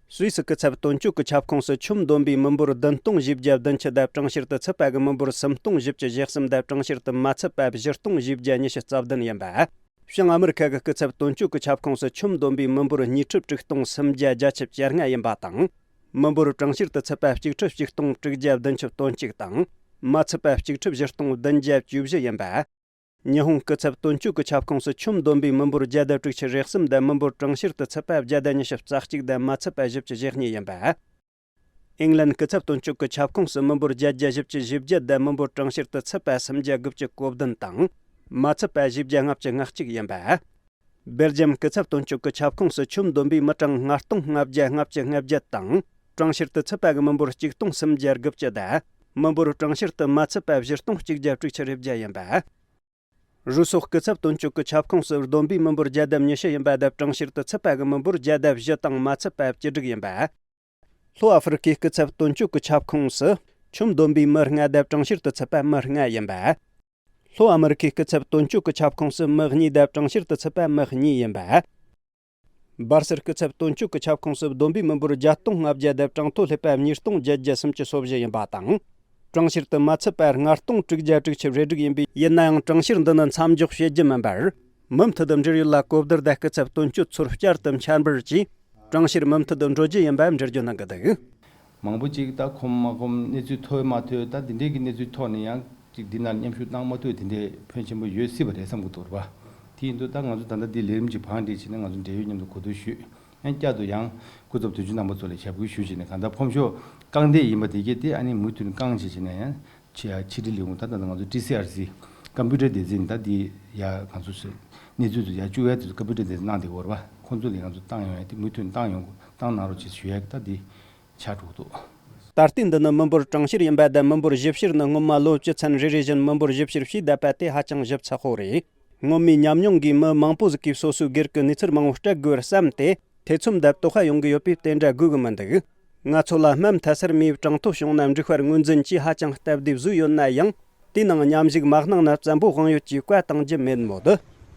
སུད་སི་སྐུ་ཚབ་དོན་གཅོད་ཀྱི་ཁྱབ་ཁོངས་སུ་ཆོམ་བསྡོམས་པས་མི་འབོར་བདུན་སྟོང་བཞི་བརྒྱ་བདུན་ཅུ་དང་གྲངས་བཤེར་དུ་ཚུད་པ་གི་མི་འབོར་སུམ་སྟོང་བཞི་བཅུ་ཞེ་གསུམ་དང་གྲངས་བཤེར་དུ་མ་ཚུད་པ་བཞི་སྟོང་བཞི་བརྒྱ་ཉི་ཤུ་རྩ་བདུན་ཡིན་པ། བྱང་ཨ་མི་རི་ཁ་གི་སྐུ་ཚབ་དོན་གཅོད་ཀྱི་ཁྱབ་ཁོངས་སུ་ཆོམ་བསྡོམས་པས་མི་འབོར་ཉིས་ཁྲི་དྲུག་སྟོང་སུམ་བརྒྱ་བརྒྱད་ཅུ་གྱ་ལྔ་ཡིན་པ་དང་། མི་འབོར་གྲངས་བཤེར་དུ་ཚུད་པ་གཅིག་ཁྲི་གཅིག་སྟོང་དྲུག་བརྒྱ་བདུན་ཅུ་དོན་གཅིག་དང་། མ་ཚུད་པ་གཅིག་ཁྲི་བཞི་སྟོང་བདུན་བརྒྱ་བཅུ་བཞི་ཡིན་པ། ཉི་ཧོང་སྐུ་ཚབ་དོན་གཅོད་ཀྱི་ཁྱབ་ཁོངས་སུ་ཆོམ་བསྡོམས་པས་མི་འབོར་བརྒྱ་དང་དྲུག་ཅུ་རེ་གསུམ་དང་མི་འབོར་གྲངས་བཤེར་དུ་ཚུད་པ་བརྒྱ་དང་ཉི་ཤུ་རྩ་གཅིག་དང་མ་ཚུད་པ་བཞི་བཅུ་ཞེ་གཉིས་ཡིན་པ། ཨིང་ལན་སྐུ་ཚབ་དོན་གཅོད་ཀྱི་ཁྱབ་ཁོངས་སུ་མི་འབོར་བརྒྱད་བརྒྱ་བཞི་བཅུ་ཞེ་བརྒྱད་དང་མི་འབོར་གྲངས་བཤེར་དུ་ཚུད་པ་སུམ་བརྒྱ་དགུ་བཅུ་གོ་བདུན་དང་། མ་ཚུད་པ་བཞི་བརྒྱ་ལྔ་བཅུ་ང་གཅིག་ཡིན་པ། སྦེལ་ཇམ་སྐུ་ཚབ་དོན་གཅོད་ཀྱི་ཁྱབ་ཁོངས་སུ་ཆོམ་བསྡོམས་པས་མི་གྲངས་ལྔ་སྟོང་ལྔ་བརྒྱ་ལྔ་བཅུ་ང་བརྒྱད་དང་། གྲངས་བཤེར་དུ་ཚུད་པ་གི་མི་འབོར་གཅིག་སྟོང་སུམ་བརྒྱ་དགུ་བཅུ་དང་། མི་འབོར་གྲངས་བཤེར་དུ་མ་ཚུད་པ་བཞི་སྟོང་གཅིག་བརྒྱ་དྲུག་ཅུ་རེ་བརྒྱད་ཡིན་པ། རུ་སོག་སྐུ་ཚབ་དོན་གཅོད་ཀྱི་ཁྱབ་ཁོངས་སུ་བསྡོམས་པས་མི་འབོར་བརྒྱ་དང་ཉི་ཤུ་ཡིན་པ་དང་། གྲངས་བཤེར་དུ་ཚུད་པ་གི་མི་འབོར་བརྒྱ་དང་བཞི་དང་མ་ཚུད་པ་བཅུ་དྲུག་ཡིན་པ། ལྷོ་ཨ་ཧྥེ་རི་ཁའི་སྐུ་ཚབ་དོན་གཅོད་ཀྱི་ཁྱབ་ཁོངས་སུ་ཆོམ་བསྡོམས་པས་མི་ལྔ་དང་། གྲངས་བཤེར་དུ་ཚུད་པ་མི་ལྔ་ཡིན་པ། ལྷོ་ཨ་མི་རི་ཁའི་སྐུ་ཚབ་དོན་གཅོད་ཀྱི་ཁྱབ་ཁོངས་སུ་མི་གཉིས་དང་། གྲངས་བཤེར་དུ་ཚུད་པ་མི་གཉིས་ཡིན་པ། སྦར་སེལ་སྐུ་ཚབ་དོན་གཅོད་ཀྱི་ཁྱབ་ཁོངས་སུ་བསྡོམས་པས་མི་འབོར་བརྒྱད་སྟོང་ལྔ་བརྒྱ་དང་། གྲངས་ཐོ་སླེབས་པ་ཉིས་སྟོང་བརྒྱད་བརྒྱ་སུམ་ཅུ་སོ་བཞི་ཡིན་པ་དང་། གྲངས་བཤེར་དུ་མ་ཚུད་པ་ལྔ་སྟོང་དྲུག་བརྒྱ་དྲུག་ཅུ་རེ་དྲུག་ཡིན་པས། ཡིན་ན་ཡང་གྲངས་བཤེར་འདི་ནི་མཚམས་འཇོག་བྱེད་རྒྱུ་མིན་པར། མུ་མཐུད་དུ་འབྲེལ་ཡོད་ལ་གོ་བསྡུར་དང་སྐུ་ཚབ་དོན་གཅོད་ཚོར་བསྐྱར་དུ་འཆར་འབུལ་གྱིས། གྲངས་བཤེར་མུ་མཐུད་དུ་འགྲོ་རྒྱུ་ཡིན་པ་འགྲེལ་བརྗོད་གནང་གི་འདུག། མང་པོ་ཅིག་ད་ཁོམ་མ་ཁོམ་གནས་ཚུལ་ཐོས་མ་ཐོས། ད་འདི་འདྲའི་གི་གནས་ཚུལ་ཐོག་ནས་ཡང་ཅིག་འདི་ནང་མཉམ་ཞུགས་བཏང་མ་ཐུབ། དེ་འདྲའི་ཕོན་ཆེན་པོ་ཡོད་སྲིད་པ་རེད་བསམ་གྱི་འདུག་ར་བ། དེ་ཡིན་དུས་ད་ང་ཚོ་ད་ལྟ་འདི་ལས་རིམ་གྱི་བང་སྒྲིག་བྱས་ནས་ང་ཚོ་འབྲེལ་ཡོད་མཉམ་དུ་གོ་བསྡུར་ཞུས། ཡང་བསྐྱར་དུ་ཡང་སྐུ་ཚབ་དོན་གཅོད་རྣམ་པ་ཚོ་ལ་ཞབས་སྐུལ་ཞུས་བྱས་ནས། གང་ལྟར་ཕོམ་ཤོག་བཀང་བསྡད་ཡིན་པ་དེ་གས་དེ་ཨ་ནི་མུ་མཐུད་ནས་བཀང་བྱས་བྱས་ནས་ཡང་ཕྱི་ཕྱི་དྲིལ་ལས་ཁུངས་ད་ལྟ་ང་ཚོ་ཊི་སི་ཨར་སི་ཀམ་པུ་ཊར་སྡེ་ཚན་ད་འདི་ཡ་ང་ཚོ་གནས་ཚུལ་དེ་ཡ་བཅུག་ཡ་དེ་ཚོ་ཀམ་པུ་ཊར་སྡེ་ཚན་གནང་བསྡད་ཡོད་ར་བ། ཁོང་ཚོ་ལ་ང་ཚོ་བཏང་ཡོང་ཡ་དེ་མུ་མཐུད་ནས་བཏང་ཡོང་བཏང་གནང་རོགས་བྱེད་ཞུ་ཡ་གི་ད་འདི་ཆགས་འགྲོ་གི་འདུག། ད་ལྟའི་འདི་ནི་མི་འབོར་གྲངས་བཤེར་ཡིན་པ་དང་། མི་འབོར་ཞིབ་བཤེར་ནི་སྔོན་མ་ལོ་བཅུ་ཚན་རེ་རེ་བཞིན་མི་འབོར་ཞིབ་བཤེར་བྱས་བསྡད་པ་དེ་ཧ་ཅང་ཞིབ་ཚགས་པོ་རེད། སྔོན་མའི་ཉམས་མྱོང་གིས་མི་མང་པོ་ཟིག་གིས་སོ་སོའི་སྒེར་གྱི་གནས་ཚུལ་མང་བོ་སྤྲད་དགོས་པར་བསམ་སྟེ། ཐེ་ཚོམ་དང་དོགས་པ་ཡོང་གི་ཡོད་པས་དེ་འདྲ་དགོས་གི་མི་འདུག། ང་ཚོ་ལ་སྨན་མཐའ་སར་མེ་ཡི་གྲངས་ཐོ་བྱུང་ན་འགྲིག་པར་ངོས་འཛིན་གྱིས་ཧ་ཅང་སྟབས་བདེ་བཟོས་ཡོད་ན་ཡང་། དེའི་ནང་མཉམ་ཞུགས་མ་གནང་ན་བཙན་པོ་དབང་ཡོད་ཀྱིས་བཀའ་གཏང་རྒྱུ་མེད་མོད།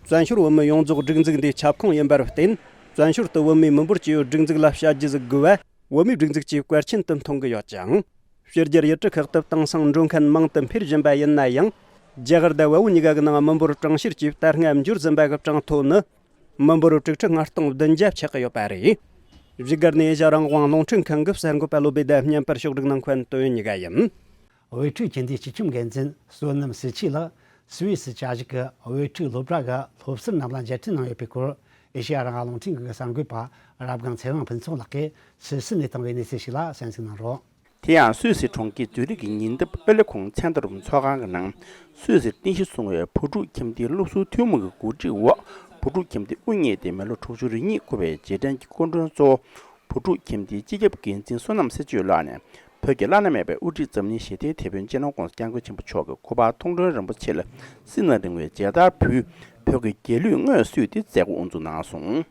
བཙན་བྱོལ་བོད་མི་ཡོངས་རྫོགས་སྒྲིག་འཛུགས་འདིའི་ཁྱབ་ཁོངས་ཡིན་པར་བརྟེན། བཙན་བྱོལ་དུ་བོད་མིའི་མི་འབོར་ཇི་ཡོད་སྒྲིག་འཛུགས་ལ་བྱ་རྒྱུ་ཟིག་དགོས་པ། བོད་མིའི་སྒྲིག་འཛུགས་ཀྱིས་བཀའ་ཆེན་དུ་མཐོང་གི་ཡོད་ཅིང་། ཕྱི་རྒྱལ་ཡུལ་གྲུ་ཁག་ཏུ་དེང་སང་འགྲོ་མཁན་མང་དུ་འཕེལ་བཞིན་པ་ཡིན་ན་ཡང་། རྒྱ་གར་དང་བལ་པོ་གཉིས་ཀ་གི་ནང་མི་འབོར་གྲངས་བཤེར་གྱིས་ད་སྔ་འབྱོར་ཟིན་པ་གི་གྲངས་ཐོ་ནི། མི་འབོར་དྲུག་ཁྲི་ལྔ་སྟོང་བདུན་བརྒྱ་ཆགས་ཀྱི་ཡོད་པ་རེད། བཞུགས་སྒར་ནས་ཨེ་ཤ་རང་དབང་རླུང་འཕྲིན་ཁང་གི་གསར་འགོད་པ་བློ་བདེ་དང་བརྙན་པར་ཕྱོགས་སྒྲིག་གནང་མཁན་དོན་ཡོད་ཉི་ག་ཡིན། དབུས་ཁྲིད་ཁྱིམ་སྡེའི་སྤྱི་ཁྱབ་འགན་འཛིན་བསོད་ནམས་ཟེར་ཆོས་ལགས་སུད་སི་བཅའ་བཞུགས་ཀྱི་དབུས་ཁྲིད་སློབ་གྲྭ་གི་སློབ་ཟུར་རྣམས་ལ་མཇལ་འཕྲད་གནང་ཡོད་པའི་སྐོར། ཨེ་ཤེ་ཡ་རང་དབང་རླུང་འཕྲིན་ཁང་གི་གསར་འགོད་པ་རབ་སྒང་ཚེ་དབང་ཕུན་ཚོགས་ལགས་ཀྱིས་སུད་སི་ནས་བཏང་བའི་གནས་ཚུལ་ཞིག་ལ་གསན་གཟིགས་གནང་རོགས། དེ་ཡང་སུད་སི་གྲོང་ཁྱེར་ཛུ་རིག་གི་ཉེ་འདབས་ཨོ་ལེ་ཁོང་ཚན་ཏོར་ཚོགས་ཁང་གི་ནང་སུད་སིར་རྟེན་གཞི་བཟུང་བའི་བུ་ཕྲུག་ཁྱིམ་སྡེའི་སློབ་ཟུར་ཐུན་མོང་གི་གོ་སྒྲིག་འོག་བུ་ཕྲུག་ཁྱིམ་སྡེ་དབུ་བརྙེས་ཏེ་མི་ལོ་དྲུག་ཅུ་རེ་གཉིས་འཁོར་བའི་རྗེས་དྲན་གྱི་སྐུ་མགྲོན་གཙོ་བོ། བུ་ཕྲུག་ཁྱིམ་སྡེའི་སྤྱི་ཁྱབ་འགན་འཛིན་བསོད་ནམས་ཚེ་ཆོས་ལགས་ནས་བོད་ཀྱི་བླ་ན་མེད་པའི་དབུ་ཁྲིད་འཛམ་གླིང་ཞི་བདེའི་དེད་དཔོན་སྤྱི་ནོར་༸གོང་ས་༸སྐྱབས་མགོན་ཆེན་པོ་མཆོག་གི་སྐུ་པར་མཐོང་གྲོལ་རིན་པོ་ཆེ་ལ་སྲིད་ན་རིང་བའི་མཇལ་དར་ཕུལ། བོད་ཀྱི་རྒྱལ་གླུ་དངོས་གསོལ་ཏེ་མཛད་སྒོ་དབུ་འཛུགས་གནང་སོང་།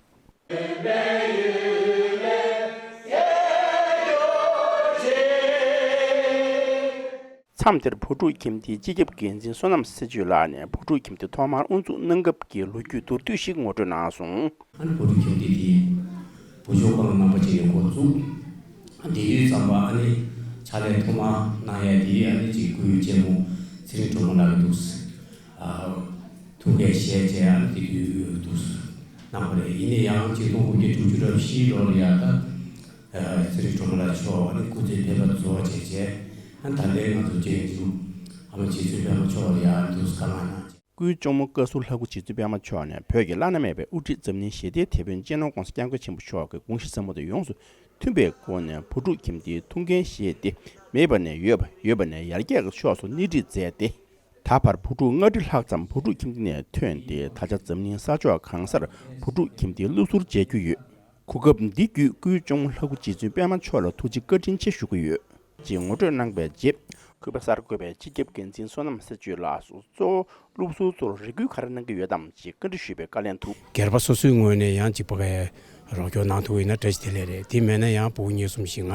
མཚམས་དེར་བུ་ཕྲུག་ཁྱིམ་སྡེའི་སྤྱི་ཁྱབ་འགན་འཛིན་བསོད་ནམས་ཚེ་ཆོས་ལགས་ནས་བུ་ཕྲུག་ཁྱིམ་སྡེ་ཐོག་མར་དབུ་འཛུགས་གནང་སྐབས་ཀྱི་ལོ་རྒྱུས་མདོར་བསྡུས་ཤིག་ངོ་སྤྲོད་གནང་སོང་། ཨ་ནི་བུ་ཕྲུག་ཁྱིམ་སྡེ་དེ་ བུ་ཤོག་ཁང་རྣམ་པ་ཅིག་ནས་འགོ་བཙུགས། དེ་དུས་ཙམ་པ་ཨ་ནི་ཕྱག་ལས་ཐོག་མ་གནང་ཡས་དེ་ཨ་ནི་ཅིག་སྐུའི་གཅེན་མོ་ཚེ་རིང་སྒྲོལ་མ་ལགས་ཀྱིས་འདུག་ཨ་ཐུགས་འགན་བཞེས་བྱས་ཨ་ནི་དེ་དུས་འདུག་གནང་བ་རེད། ཡིན་ན་ཡང་ཆིག་སྟོང་དགུ་བརྒྱ་དྲུག་ཅུ་རེ་བཞིའི་ལོ་ལ་ཡ་ད་ཚེ་རིང་སྒྲོལ་མ་ལགས་མཆོག་ཨ་ནི་སྐུ་ཚེ་ཕེབས་པ་རྫོགས་བྱས་བྱས་ཨ་ནི་ད་ལྟའི་ང་ཚོ་གཅེན་གཅུང་ཨ་མ་རྗེ་བཙུན་པད་མ་མཆོག་ལ་ཡ་འདུག་བཀའ་གནང་གནང་བྱས། སྐུའི་གཅུང་མོ་བཀའ་ཟུར་ལྷ་སྐུ་རྗེ་བཙུན་པད་མ་མཆོག་ནས་བོད་ཀྱི་བླ་ན་མེད་པའི་དབུ་ཁྲིད་འཛམ་གླིང་ཞི་བདེའི་དེད་དཔོན་སྤྱི་ནོར་༸གོང་ས་༸སྐྱབས་མགོན་ཆེན་པོ་མཆོག་གི་དགོངས་གཞི་ཟབ་མོ་དང་ཡོངས་སུ་མཐུན་པའི་སྒོ་ནས་བུ་ཕྲུག་ཁྱིམ་སྡེའི་ཐུགས་འགན་བཞེས་ཏེ། མེད་པ་ནས་ཡོད་པ། ཡོད་པ་ནས་ཡར་རྒྱས་ཀྱི་ཕྱོགས་སུ་སྣེ་ཁྲིད་མཛད་དེ། ད་བར་བུ་ཕྲུག་ལྔ་ཁྲི་ལྷག་ཙམ་བུ་ཕྲུག་ཁྱིམ་སྡེ་ནས་ཐོན་ཏེ། ད་ཆ་འཛམ་གླིང་ས་ཕྱོགས་གང་སར་བུ་ཕྲུག་ཁྱིམ་སྡེའི་སློབ་ཟུར་མཇལ་རྒྱུ་ཡོད། གོ་སྐབས་འདི་བརྒྱུད་སྐུའི་གཅུང་མོ་ལྷ་སྐུ་རྗེ་བཙུན་པད་མ་མཆོག་ལ་ཐུགས་རྗེ་བཀའ་དྲིན་ཆེ་ཞུ་གི་ཡོད། ཅེས་ངོ་སྤྲོད་གནང་པའི་རྗེས། གུས་པ་གསར་འགོད་པས་སྤྱི་ཁྱབ་འགན་འཛིན་བསོད་ནམས་གསེར་ཕྱུག་ལགས་སུ་གཙོ་བོ་སློབ་ཟུར་ཚོར་རེ་སྐུལ་ག་རེ་གནང་གི་ཡོད་དམ་ཅེས་བཀའ་འདྲི་ཞུས་པའི་བཀའ་ལན་དུ། སྒེར་པ་སོ་སོའི་ངོས་ནས་ཡང་ཅིག་ཕ་གིའི་རོགས་སྐྱོར་གནང་ཐུབ་ཡིན་ན་བཀྲ་ཤིས་བདེ་ལེགས་རེད། དེ་མེད་ན་ཡང་ཕྲུ་གུ་གཉིས་གསུམ་ཞིག་ང་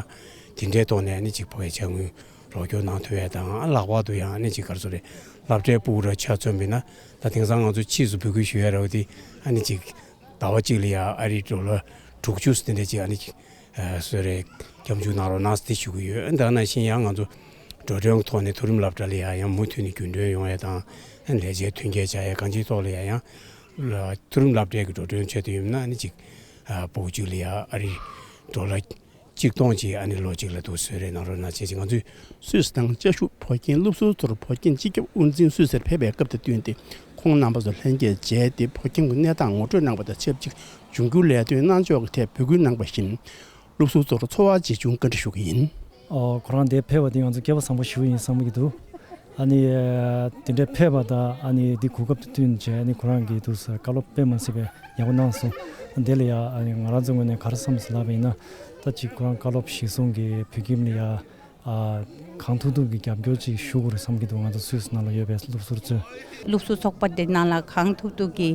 དེ་འདྲའི་ཐོག་ནས་ནི་ཅིག་ཕ་གིའི་ཕྱག་དངུལ་རོགས་སྐྱོར་གནང་ཐུབ་ཡས་དང་། ལྷག་པར་དུ་ཡང་ནི་ཅིག་ག་རེ་ཟེར་རེད། སློབ་གྲྭའི་ཕྲུ་གུ་ར་ཆ་མཚོན་པ་ཡིན་ན། ད་དེང་སང་ང་ཚོ་ཕྱིས་སུ་འབོད་སྐུལ་ཞུ་ཡས་ར་བ་དེ་ཨ་ནི་ཅིག་ཟླ་བ་གཅིག་ལ་ཡ་ཨ་རིའི་ཌོ་ལར་དྲུག་ཅུ་དེ་འདྲ་ཅིག་ཨ་ནི་ཅིག་ཨ་སོ་རེ་སྐྱབས་འཇུག་གནང་རོགས་གནང་ཟེར་དེ་ཞུ་གི་ཡོད། ད་ནང་བཞིན་ཡང་ང་ཚོ་འགྲོ་གྲོན་གྱི་ཐོག་ནས་མཐོ་རིམ་སློབ་གྲྭ་ལ་ཡ་ཡང་མུ་མཐུད་ནས་རྒྱུན་གྲོན་ཡོང་ཡ་དང་། ལས་བྱའི་མཐུན་རྐྱེན་སྦྱར་ཡ་གང་ཅིའི་ཐོག་ལ་ཡ་ཡང་མཐོ་རིམ་སློབ་གྲྭའི་གི་འགྲོ་གྲོན་ཆེད་དུ་ཡིན་ན་ཨ་ནི་ཅིག་ཨ་ཕྲུ་གུ་གཅིག་ལ་ཡ་ཨ་རིའི་ཌོ་ལར་གཅིག་སྟོང་ཅིག་ཨ་ནི་ལོ་གཅིག་ལ་འདུག་སེ་རེ་གནང་རོགས་གནང་བྱས་ཅིག་ང་ཚོས་སུད་སི་དང་ཅ་ཤུག་བོད་ཁྱིམ་སློབ་ཟུར་ཚོར་བོད་ཁྱིམ་སྤྱི་ཁྱབ་དབུ་འཛིན་སུད་སིར་ཕེབས་པའི་སྐབས་དང་བསྟུན་ཏེ། ཁོང་རྣམ་པ་ཚོ་ལྷན་རྒྱས་མཇལ་ཏེ་བོད་ཁྱིམ་གྱི་གནས་སྟངས་ངོ་སྤྲོད་གནང་བ་དང་ཆབས་ཅིག་འབྱུང་འགྱུར་ལས་དོན་གནང་ཕྱོགས་ཀྱི་ཐད་འབོད་སྐུལ་གནང་བ་བཞིན། སློབ་ཟུར་ཚོར་འཚོ་བ་བརྗེ་བྱུང་བཀའ་འདྲི་ཞུ་གི་ཡིན། ཨོ། ཁོ་རང་འདིར་ཕེབས་པ་འདི་ང་ཚོ་སྐལ་བ་བཟང་པོ་ཞིག་ཡིན་བསམ་གྱི་འདུག་ཨ་ནི་དེ་འདྲའི་ཕེབས་པ་དང་ཨ་ནི་འདི་གོ་སྐབས་དང་བསྟུན་བྱས་ཨ་ནི་ཁོ་རང་གིས་འདུག་སེ་བཀའ་སློབ་དཔེ་མ་སྲིད་པའི་ཡག་པོ་གནང་སོང་། འདི་ལ་ཡ་ཨ་ནི་ང་རང་ཚོའི་ངོས་ནས་ག་རེ་བསམ་སོང་ལབ་པ་ཡིན་ན། ད་ཅིག་ཁོ་རང་བཀའ་སློབ་གཞིར་བཟུང་གིས་བོད་ཁྱིམ་ལ་ཡ་ཨ་གང་ཐུབ་ཐུབ་ཀྱི་རྒྱབ་སྐྱོར་ཅིག་ཞུ་དགོས་རེད་བསམ་གྱི་འདུག་ང་ཚོ་སུད་སི་ནང་ལ་ཡོད་པའི་སློབ་ཟུར་ཚོས། སློབ་ཟུར་ཚོགས་པ་དེ་ནང་ལ་གང་ཐུབ་ཐུབ་ཀྱི་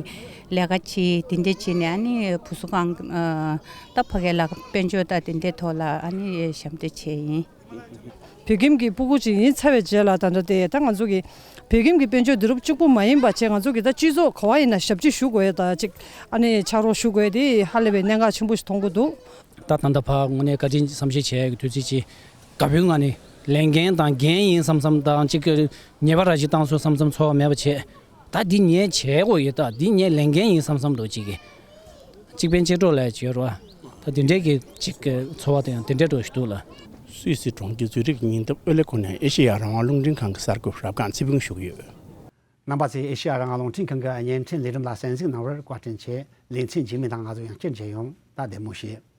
ལས་ཀ་བྱེད་དེ་འདྲ་བྱས་ནས་ཨ་ནི་བུ་གསོ་ཁང་ཨ་ད་ཕ་གི་ལ་དཔལ་འབྱོར་དང་དེ་འདྲའི་ཐོག་ལ་ཨ་ནི་ཞབས་འདེགས་བྱས་ཡིན། བོད་ཁྱིམ་གྱི་སྤུ་གུ་ཅིག་ཡིན་ཚར་བའི་རྗེས་ལ་ད་ལྟ་དེ་ད་ང་ཚོ་གི་བོད་ཁྱིམ་གྱི་དཔལ་འབྱོར་དུས་རབས་གཅིག་པུ་མ་ཡིན་པ་བྱས་ང་ཚོ་གི་ད་སྤྱི་ཚོགས་ག་བ་ཡིན་ན་ཞབས་ཕྱི་ཞུ་དགོས་ཡ་ད་ཅིག་ཨ་ནི་ཕྱག་རོགས་ཞུ་དགོས་ཡ་དེ་ཧ་ལས་པའི་གནད་འགག་ཆེན་པོ་ཞིག་མཐོང་གི་འདུག་ད་ད་ལྟ་ཕར་དངོས་གནས་བཀའ་དྲིན་བསམ་ཤེས་བྱས་ཀྱི་དུས་ཚོད་ཅིག་དགའ་པོའི་ངང་ནས་ལས་འགན་དང་འགན་ཡིན་བསམ་བསམ་དང་ཅིག་ཉེས་པ་ར་ཅིག་བཏང་སོང་བསམ་བསམ་ཚོར་བ་མེད་པ་བྱས། ད་འདི་ངས་བྱེད་དགོས་ཡོད། ད་འདི་ངས་ལས་འགན་ཡིན་བསམ་བསམ་འདུག་ཅིག་གི་གཅིག་ཕན་གཅིག་གྲོགས་ལས་བྱེད་རོགས། ད་འདི་འདྲའི་གི་གཅིག་གི་ཚོར་བ་དང་ཡང་འདི་འདྲའི་འགྲོ་ཞིག་འདུག་ལ། སུད་སི་གྲོང་ཁྱེར་ཛུ་རིག་ཉེ་འདབས་ཨོ་ལེ་ཁོ་ནས་ཨེ་ཤེ་ཡ་རང་དབང་རླུང་འཕྲིན་ཁང་གི་གསར་འགོད་པ་རབ་སྒང་ཚེ་ཕུན་ཞུ་གི་ཡོད། རྣམ་པ་ཚོས་ཨེ་ཤེ་ཡ་རང་དབང་རླུང་འཕྲིན་ཁང་གི་བརྙན་འཕྲིན་ལས་རིམ་ལ་གསན་གཟིགས་གནང་བར་བཀའ་དྲིན་ཆེ། ལེ་ཚན་རྗེས་མའི་ནང་ང་ཚོ་ཡང་བསྐྱར་མཇལ་ཡོང་། ད་བདེ་མོ་བྱོས།